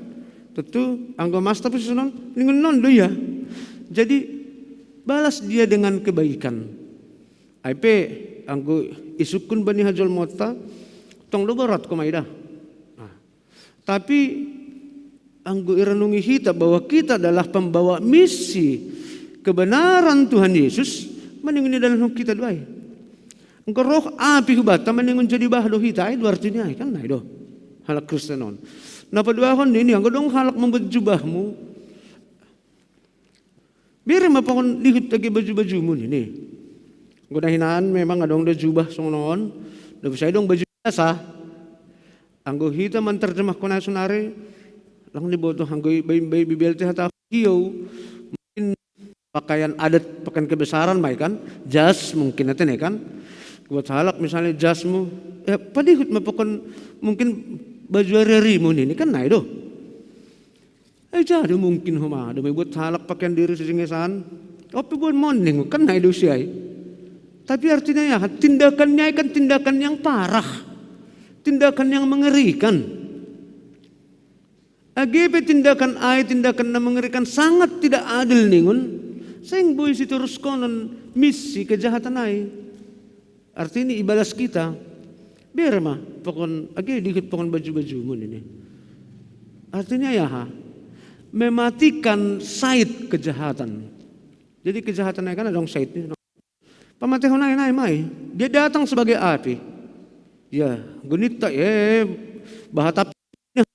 Tontu anggo mastap sonon, ningon non do ia. Jadi balas dia dengan kebaikan. Ai pe anggo isukkun bani hajolmaonta, tong do borat ko mai da. Nah, tapi anggo irenungi hita bahwa kita adalah pembawa misi kebenaran Tuhan Yesus, maningon idalanhon hita do ai. Anggo roh api hubanta maningon jadi bah do hita, ai do artina ai, kan nai do. Halak Kristen on. Na paduahon nini, anggo adong halak mambuat jubahmu, bere ma pakon dihut age baju-bajumu nini. Anggo na hinan memang adong do jubah songon on, dope sai adong baju biasa. Anggo hita manterjemahkon ai sonari, lang diboto anggo i-, bai-, bai Bibel te hata hiou, mungkin pakaian adat, pakaian kebesaran ma i kan, jas mungkin ate ne kan. Buat halak misalnya jasmu, eh, padihut ma pakon mungkin baju ari-arimu nini kan nai do. Eh, jadi mungkin homa do mai buat halak pakaian diri sisingesan. Ope buat moning kan nai do siai. Tapi artinya ya, tindakannya kan tindakan yang parah. Tindakan yang mengerikan. Age pe tindakan ai, tindakan na mengerikan, sangat tidak adil ningon. Seng boi siteruskonon misi kejahatan ai. Artinya ibalas kita. Bere ma pakon, age dihut pakon baju-bajumu nini. Artinya ya ha, mematikan sait kejahatan. Jadi kejahatan ai kan adong sait ni. Pamatehon ai nai ma i. Dia datang sebagai api. Ya, gunita, eh, bahat api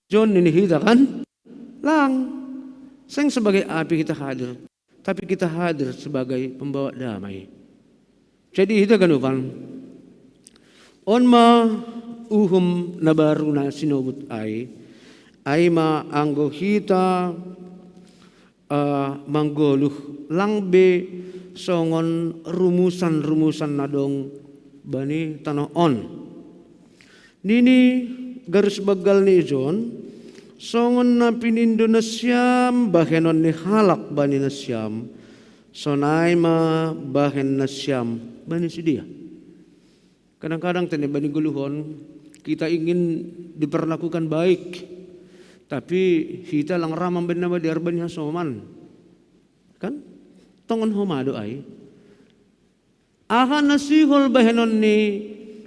John nini hita kan? Lang. Seng sebagai api hita hadir, tapi kita hadir sebagai pembawa damai. Jadi hita ganupan, on ma uhum na baru na sinobut ai, ai ma anggo hita, eh, manggoluh, lang be songon rumusan-rumusan na adong bani tano on. Nini garis banggal ni i John, songon na pinindo nasiam bahenon ni halak bani nasiam, sonai ma bahen nasiam bani sidea. Kadang-kadang tene bani goluhon, kita ingin diperlakukan baik, tapi hita lang ra mambahen na madear bani hasoman. Kan? Tongon homa do ai. Aha na sihol bahenon ni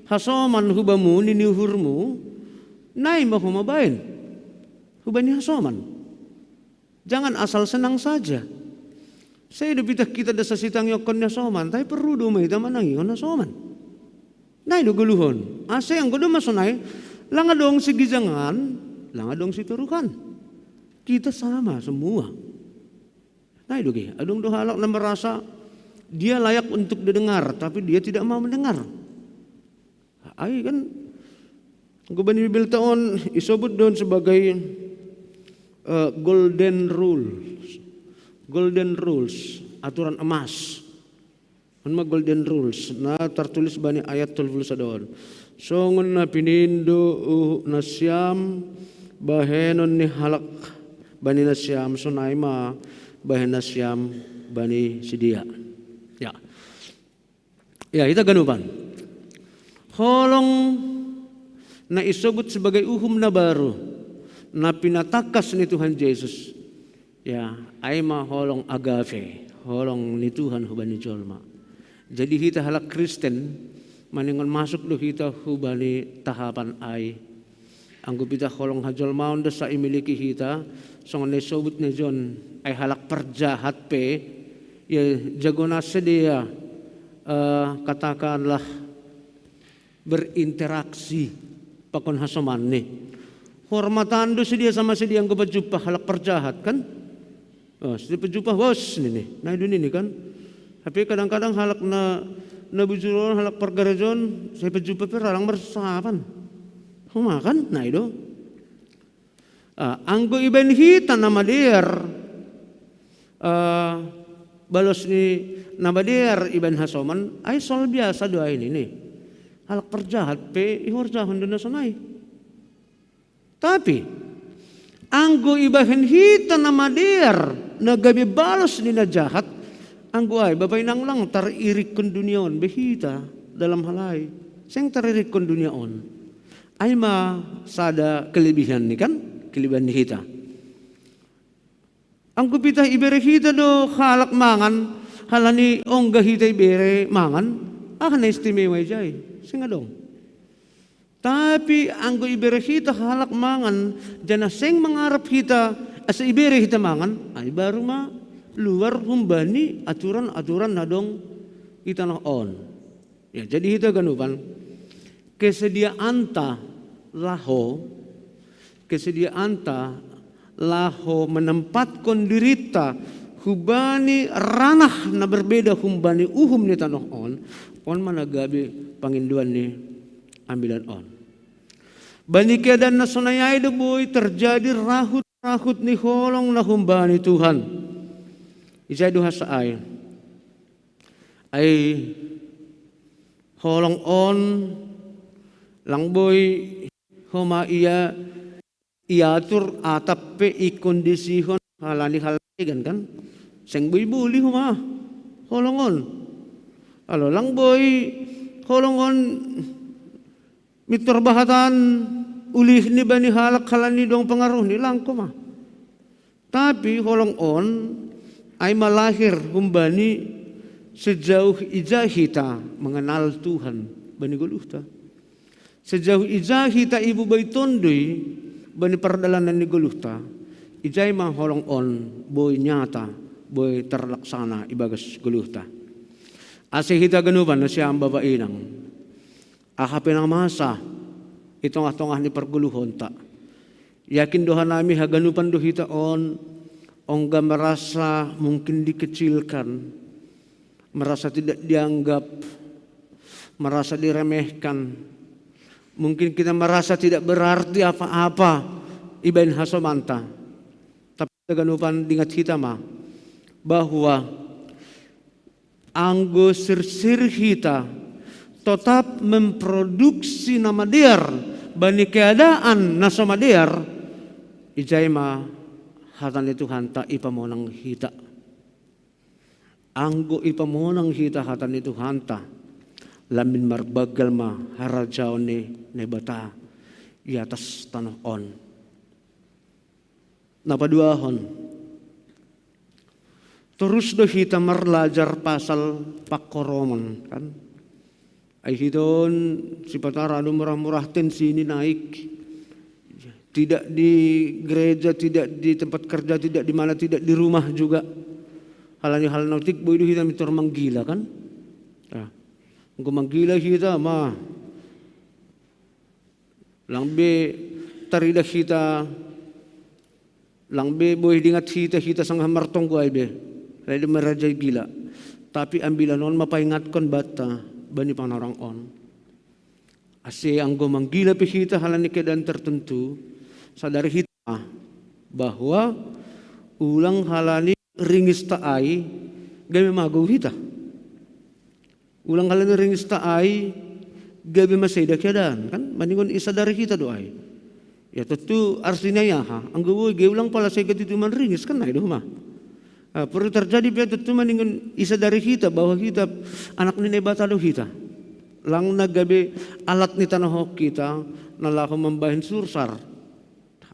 hasoman hubamu, nini uhurmu, nai ma homa bahen hubani hasoman. Jangan asal senang saja. Sai do pitah kita da sasitangihon ni hasoman, tapi perlu do ma hita manangihon hasoman. Nai do goluhon. Ase anggo do ma sonai, lang adong sigijangan, lang adong sitoruhan. Kita sama semua. Nai do ge, adong do halak na merasa dia layak untuk didengar, tapi dia tidak mau mendengar. Ai kan, anggo bani Bibelta on isobut do on sebagai, eh, golden rules. Golden rules, aturan emas. On ma golden rules na tartulis bani ayat tolu pulu sada on. Songon na pinindo uhum nasiam bahenon ni halak bani nasiam, sonai ma bahen nasiam bani sidea. Ya. Ya, hita ganupan. Holong na isobut sebagai uhum na baru, na pinatangkas ni Tuhan Jesus. Ya, ai ma holong agape, holong ni Tuhan hubani jolma. Jadi hita halak Kristen, maningon masuk do hita hubani tahapan ai. Anggo pitah holong hajolmaon do sai imiliki hita, songon na isobut ni John, ai halak parjahat pe, ya jagona sidea, eh, katakanlah berinteraksi pakon hasomanni. Hormatan do sidea sama sidea anggo pajumpah halak parjahat kan? Oh, sidea pajumpah bos nini, nai do nini kan? Tapi kadang-kadang halak na, na bujur on, halak pargareja on, sai pajumpah pe ra lang marsasapan. Homa kan? Nai do. Ah, anggo ibahen hita na madear, ah, balos ni na madear ibahen hasoman, ai soal biasa do ai nini. Halak parjahat pe ihorjahon do na sonai. Tapi anggo ibahen hita na madear na gabe balos ni na jahat, anggo ai Bapa inang, lang taririkkon dunia on be hita dalam hal ai. Seng taririkkon dunia on. Ai ma sada kelebihan ni kan, kelebihan ni hita. Anggo pitah ibere hita do halak mangan, halani ongga hita ibere mangan, aha na istimewa ijai? Seng adong. Tapi anggo ibere hita halak mangan, janah seng mangarap hita asa ibere hita mangan, ai baru ma luar humbani aturan-aturan na dong i tanoh on. Ya, jadi hita ganupan, kesediaanta laho, kesediaanta laho menempatkon dirinta hubani ranah na berbeda humbani uhum ni tanoh on, on ma na gabe pangindoan ni ambilan on. Bani keadaan na sonai ai do boi terjadi rahut-rahut ni holong na humbani Tuhan. Ijai do hasa ai. Ai holong on lang boi homa ia iatur atap pe ikondisihon halani hal legan kan. Seng boi boli homa holong on. Alo lang boi holong on mintor bahatan ulih ni bani halak halani dong pengaruh ni langko ma. Tapi holong on ai ma lahir humbani sejauh ija hita mengenal Tuhan bani goluhta. Sejauh ija hita ibu boi tondoi bani pardalanan ni goluhta, ijai ma holong on boi nyata, boi terlaksana ibagas goluhta. Ase hita ganupan nasiam bapa inang, aha pe na masa i tongah-tongah ni pargoluhonta, yakin do hanami haganupan do hita on ongga merasa mungkin dikecilkan, merasa tidak dianggap, merasa diremehkan. Mungkin kita merasa tidak berarti apa-apa ibaen hasomanta. Tapi haganupan dingat hita ma bahwa anggo sirsir hita totap memproduksi na madear bani keadaan na so madear, ijai ma hata ni Tuhanta ipamonang hita. Anggo ipamonang hita hata ni Tuhanta, lambin marbanggal ma harajaon ni Naibata i atas tanoh on. Na paduahon, torus do hita marlajar pasal pangkoromon kan. Ai hita on sipata ra do murah-murah tensi ni naik. Tidak di gereja, tidak di tempat kerja, tidak di mana, tidak di rumah juga. Halani hal na otik boi do hita mintor manggila kan. Nah, anggo manggila hita ma lang be taridah hita, lang be boi dingat hita, hita sanggah martonggo ai be. Alai do marajai gila. Tapi ambilan on ma paingatkon banta bani panorang on. Ase anggo manggila pe hita halani keadaan tertentu, sadari hita ma bahwa ulang halani ringista ai gabe magou hita. Ulang halani ringista ai gabe maseda keadaan kan, maningon isadari hita do ai. Ya tentu artina ia aha, anggo boi gabe ulang pala sega tutu manringis kan ai do ma. Ah, perlu terjadi pe tentu maningon isadari hita bahwa hita anak ni Naibata do hita. Lang na gabe alat ni tanoh hita na laho mambahen sursar.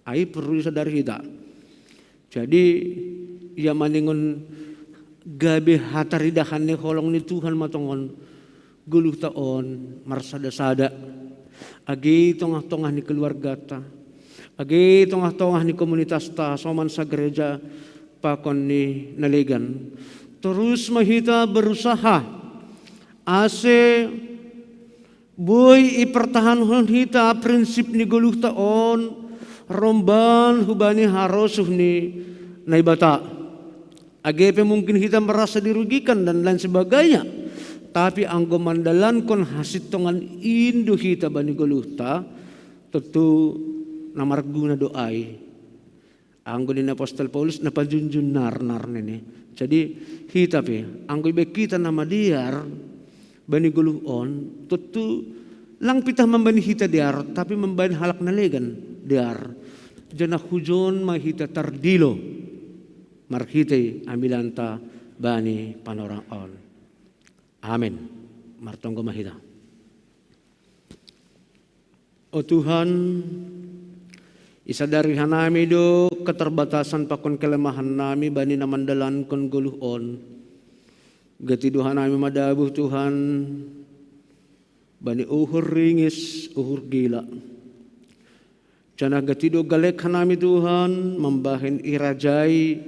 Ai perlu isadari hita. Jadi ia maningon gabe hataridahan ni holong ni Tuhan ma tongon goluhta on marsada-sada. Age i tongah-tongah ni keluargata, age i tongah-tongah ni komunitasta soman sagereja pakon ni na legan. Torus ma hita berusaha ase boi ipertahankon hita prinsip ni goluhta on romban hubani harosuh ni Naibata. Age pe mungkin hita merasa dirugikan dan lain sebagainya, tapi anggo mandalankon hasintongan in do hita bani goluhta, tentu na marguna do ai. Anggo nini apostel Paulus na pajunjun narnar nini. Jadi hita pe anggo ibaen hita na madear bani goluh on, tentu lang pitah mambaen hita dear, tapi mambaen halak na legan dear. Janah hujon ma hita tardilo marhitei ambilanta bani panorang on. Amen. Martonggo ma hita. O Tuhan, isadari hanami do keterbatasan pakon kelemahan nami bani na mandalankon goluh on. Gati do hanami madabuh Tuhan, bani uhur ringis, uhur gila. Janah gati do galek hanami Tuhan, mambahen irajai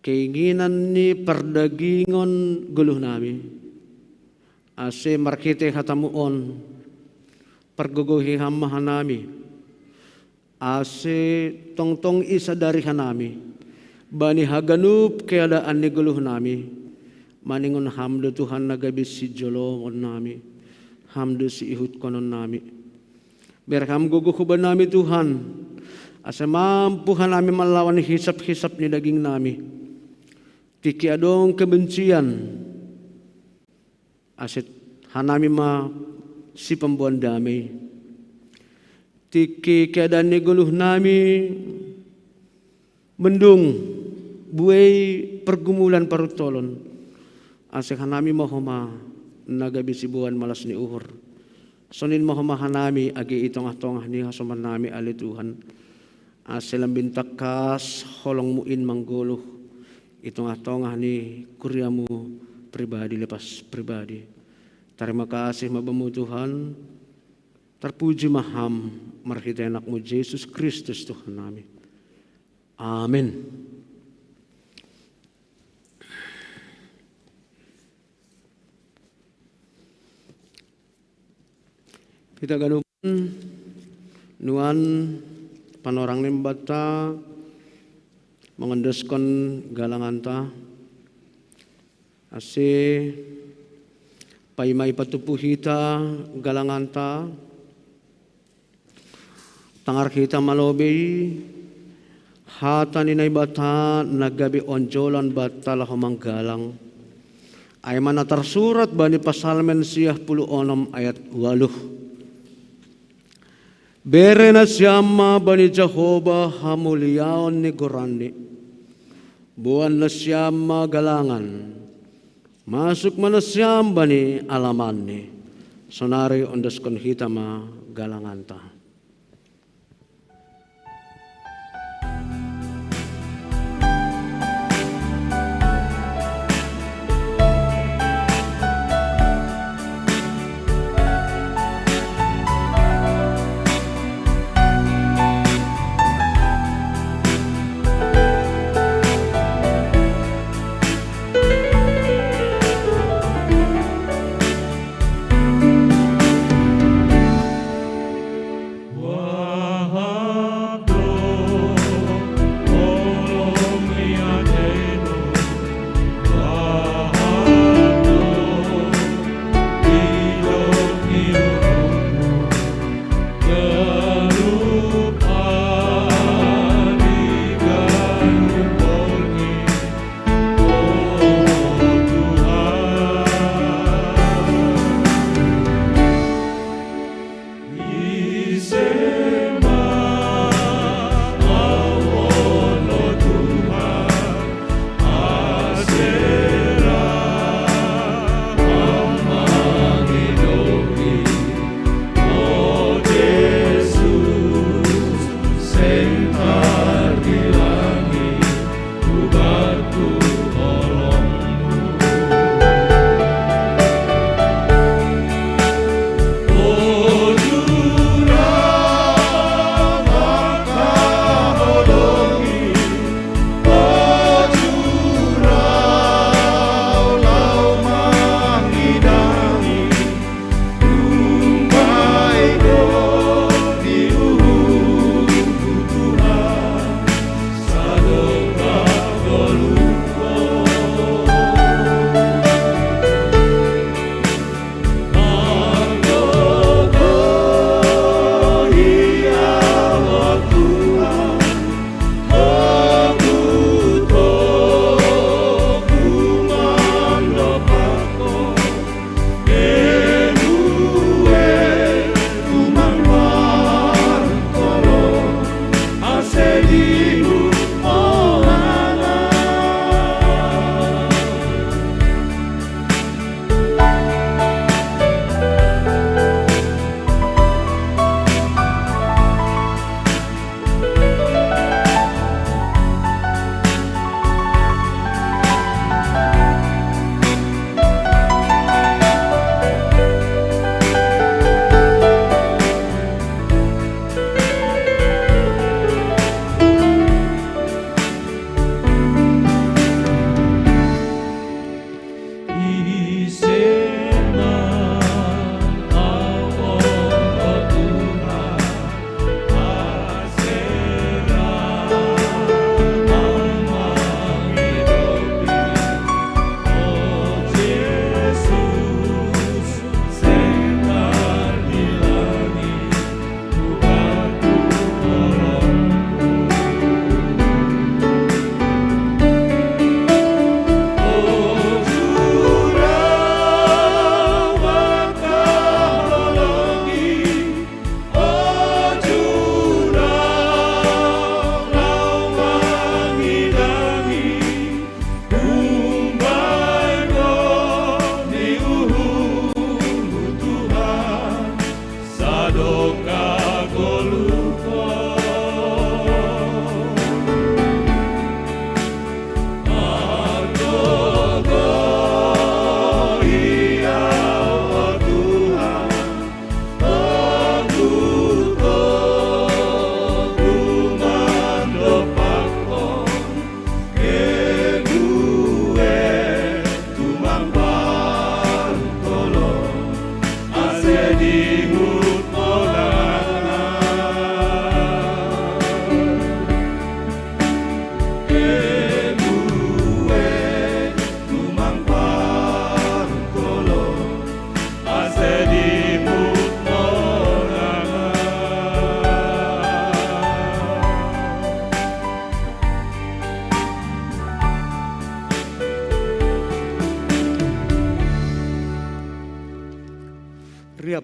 keinginan ni pardagingon goluh nami. Ase marhite hatamu on, pargogohi Ham ma hanami, ase tongtong isadari hanami bani haganup keadaan ni goluh nami, maningon Ham do Tuhan na gabe sijoloon nami, Ham do siihutkonon nami. Bere Ham gogoh huba nami Tuhan, ase mampu hanami manlawan hisap-hisap ni daging nami. Tingki adong kebencian, ase hanami ma sipamboan damei. Tingki keadaan ni goluh nami mendung, buei pergumulan paruntolon, ase hanami ma homa na gabe siboan malas ni uhur. Sonin ma homa hanami age i tongah-tongah ni hasoman nami ale Tuhan, ase lambin tangkas holongmu in manggoluh i tongah-tongah ni kuriamu pribadi lepas pribadi. Tarima kasih ma Bamu Tuhan, tarpuji ma Ham marhite AnakMu Jesus Kristus Tuhan nami. Amin. Hita ganupan nuan panorang ni Naibata mangondoskon galanganta, ase paima ipatupu hita galanganta, tangar hita malobei hata ni Naibata na gabe onjolan banta laho manggalang. Ai ma na tarsurat bani Pasalmen siah puluh onom ayat ualuh. Bere nasiam ma bani Jahowa hamuliaon ni goranni. Boan nasiam ma galangan. Masuk ma nasiam bani alamanni. Sonari ondoskon hita ma galanganta.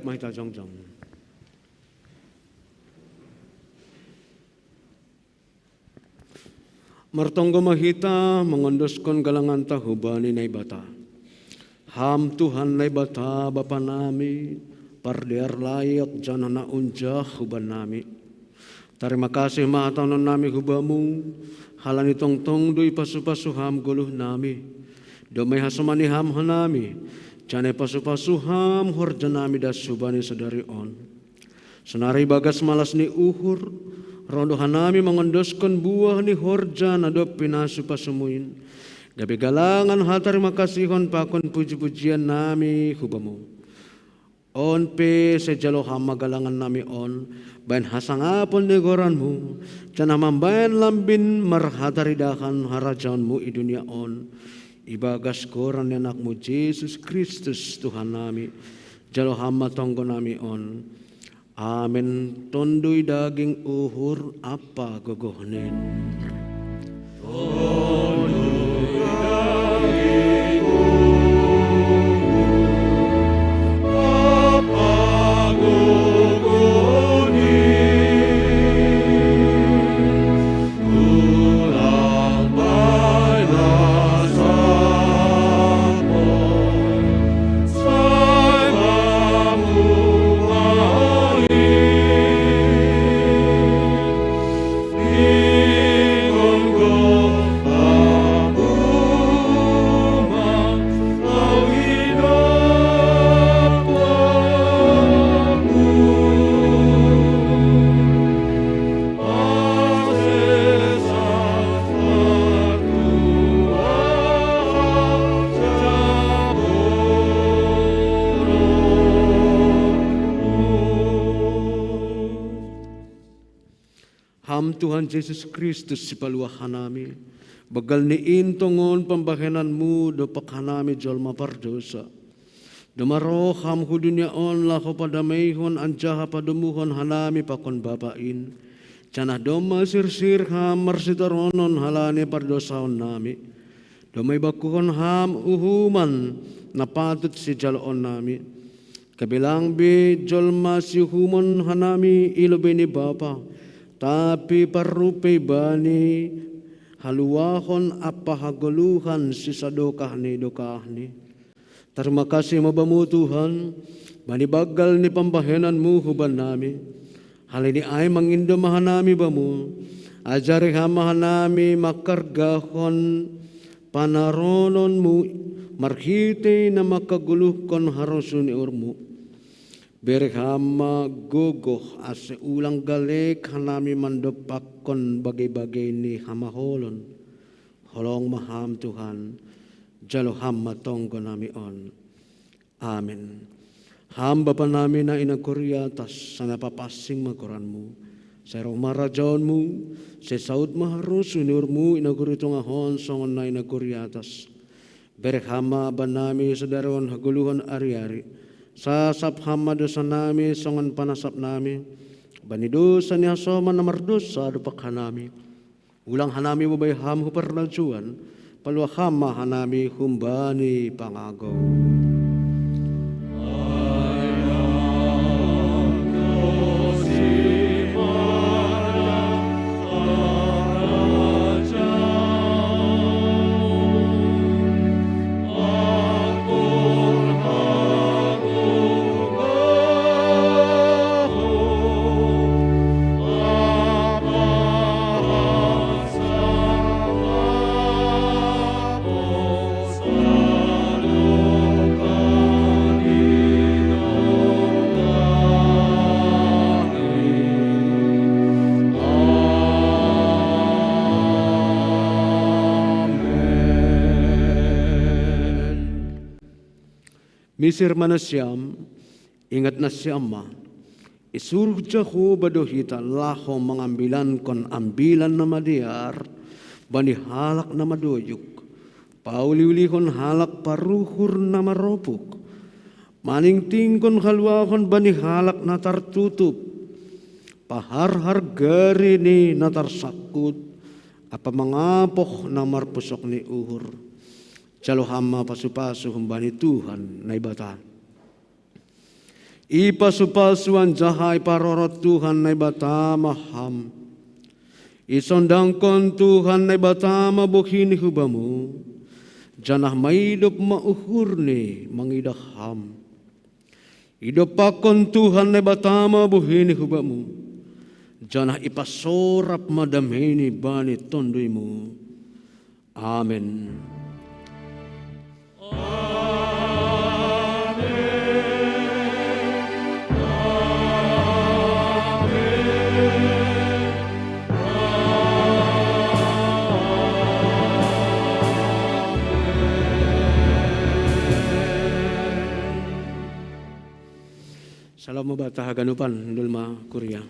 Mahita jongjong. Martonggo mahita, mangondoskon galanganta hubani Naibata. Ham Tuhan Naibata Bapa nami, pardear layak jana na unjah huban nami. Tarima kasih ma hatahonon nami hubamu, halani tongtong do ipasu-pasu ham goluh nami. Domai hasomani ham hanami, jana ipasu-pasu ham horja nami das hubani sadari on. Sonari bagas malas ni uhur, rodo hanami mangondoskon buah ni horja na dob pinasu-pasumu in. Gabe galangan hatarimakasihon pakon puji-pujian nami hubamu. On pe sejalo ham ma galangan nami on, baen hasangapon ni goranmu, jana mambaen lambin marhataridahan harajaonmu i dunia on. Ibagas goran ni anakmu Jesus Kristus Tuhan nami, jalo ham ma tonggo nami on. Amen. Tondui daging uhur apa gogohnin. Ham Tuhan Jesus Kristus sipaluah hanami, banggal ni in tongon pambahenanmu dompak hanami jolma pardosa. Domma roh ham hu dunia on laho padameihon anjaha padomuhon hanami pakon Bapa in. Janah domma sirsir ham marsitaronon halani pardosaon nami. Domma ibangkuhon ham uhuman na patut sijaloon nami. Gabe lang be jolma siuhumon hanami i lobei ni Bapa, tapi parrupei bani haluahon ampa hagoluhan sisadokah ni dokahni. Tarima kasih ma Bamu Tuhan, bani banggal ni pambahenanmu huban nami. Halani ai mangindo ma hanami Bamu, ajari ham ma hanami mangkargahon panarononmu marhitei na mangkagoluhkon harosuh ni uhurmu. Bere ham ma gogoh ase ulang galek hanami mandompakkon bagei-bagei ni hamaholon. Holong ma ham Tuhan, jalo ham ma tonggo nami on. Amen. Ham Bapa nami na i nagori atas, sai na papansing ma goranmu. Sai roh ma harajaonmu, sai saud ma harosuh ni uhurmu i nagori tongah on songon na i nagori atas. Bere ham ma bannami sadari on hagoluhon ari-ari. Sasap ham ma dosanami songon panasapnami bani dosa ni hasoman na mardousa dompak hanami. Ulang hanami mambahen ham hu parlajuan, paluah ham ma hanami humbani pangago. Misir ma nasiam, ingat nasiam ma. Isuruh Jahowa do hita laho mangambilankon ambilan na madear bani halak na madoyuk, pauli-ulihon halak paruhur na maropuk, maningtingkon haluahon bani halak na tartutup, paharhar gari ni na tarsangkut, ampa mangapoh na marpusok ni uhur. Jalo ham ma pasu-pasu humbani Tuhan Naibata. Ipasu-pasu anjaha iparorot Tuhan Naibata ma ham. Isondangkon Tuhan Naibata ma bohini hubamu, janah maidop ma uhurni mangidah ham. Idompakkon Tuhan Naibata ma bohini hubamu, janah ipasorap ma dameini bani tonduymu. Amen. Salam mabata haganupan, dolma kuria.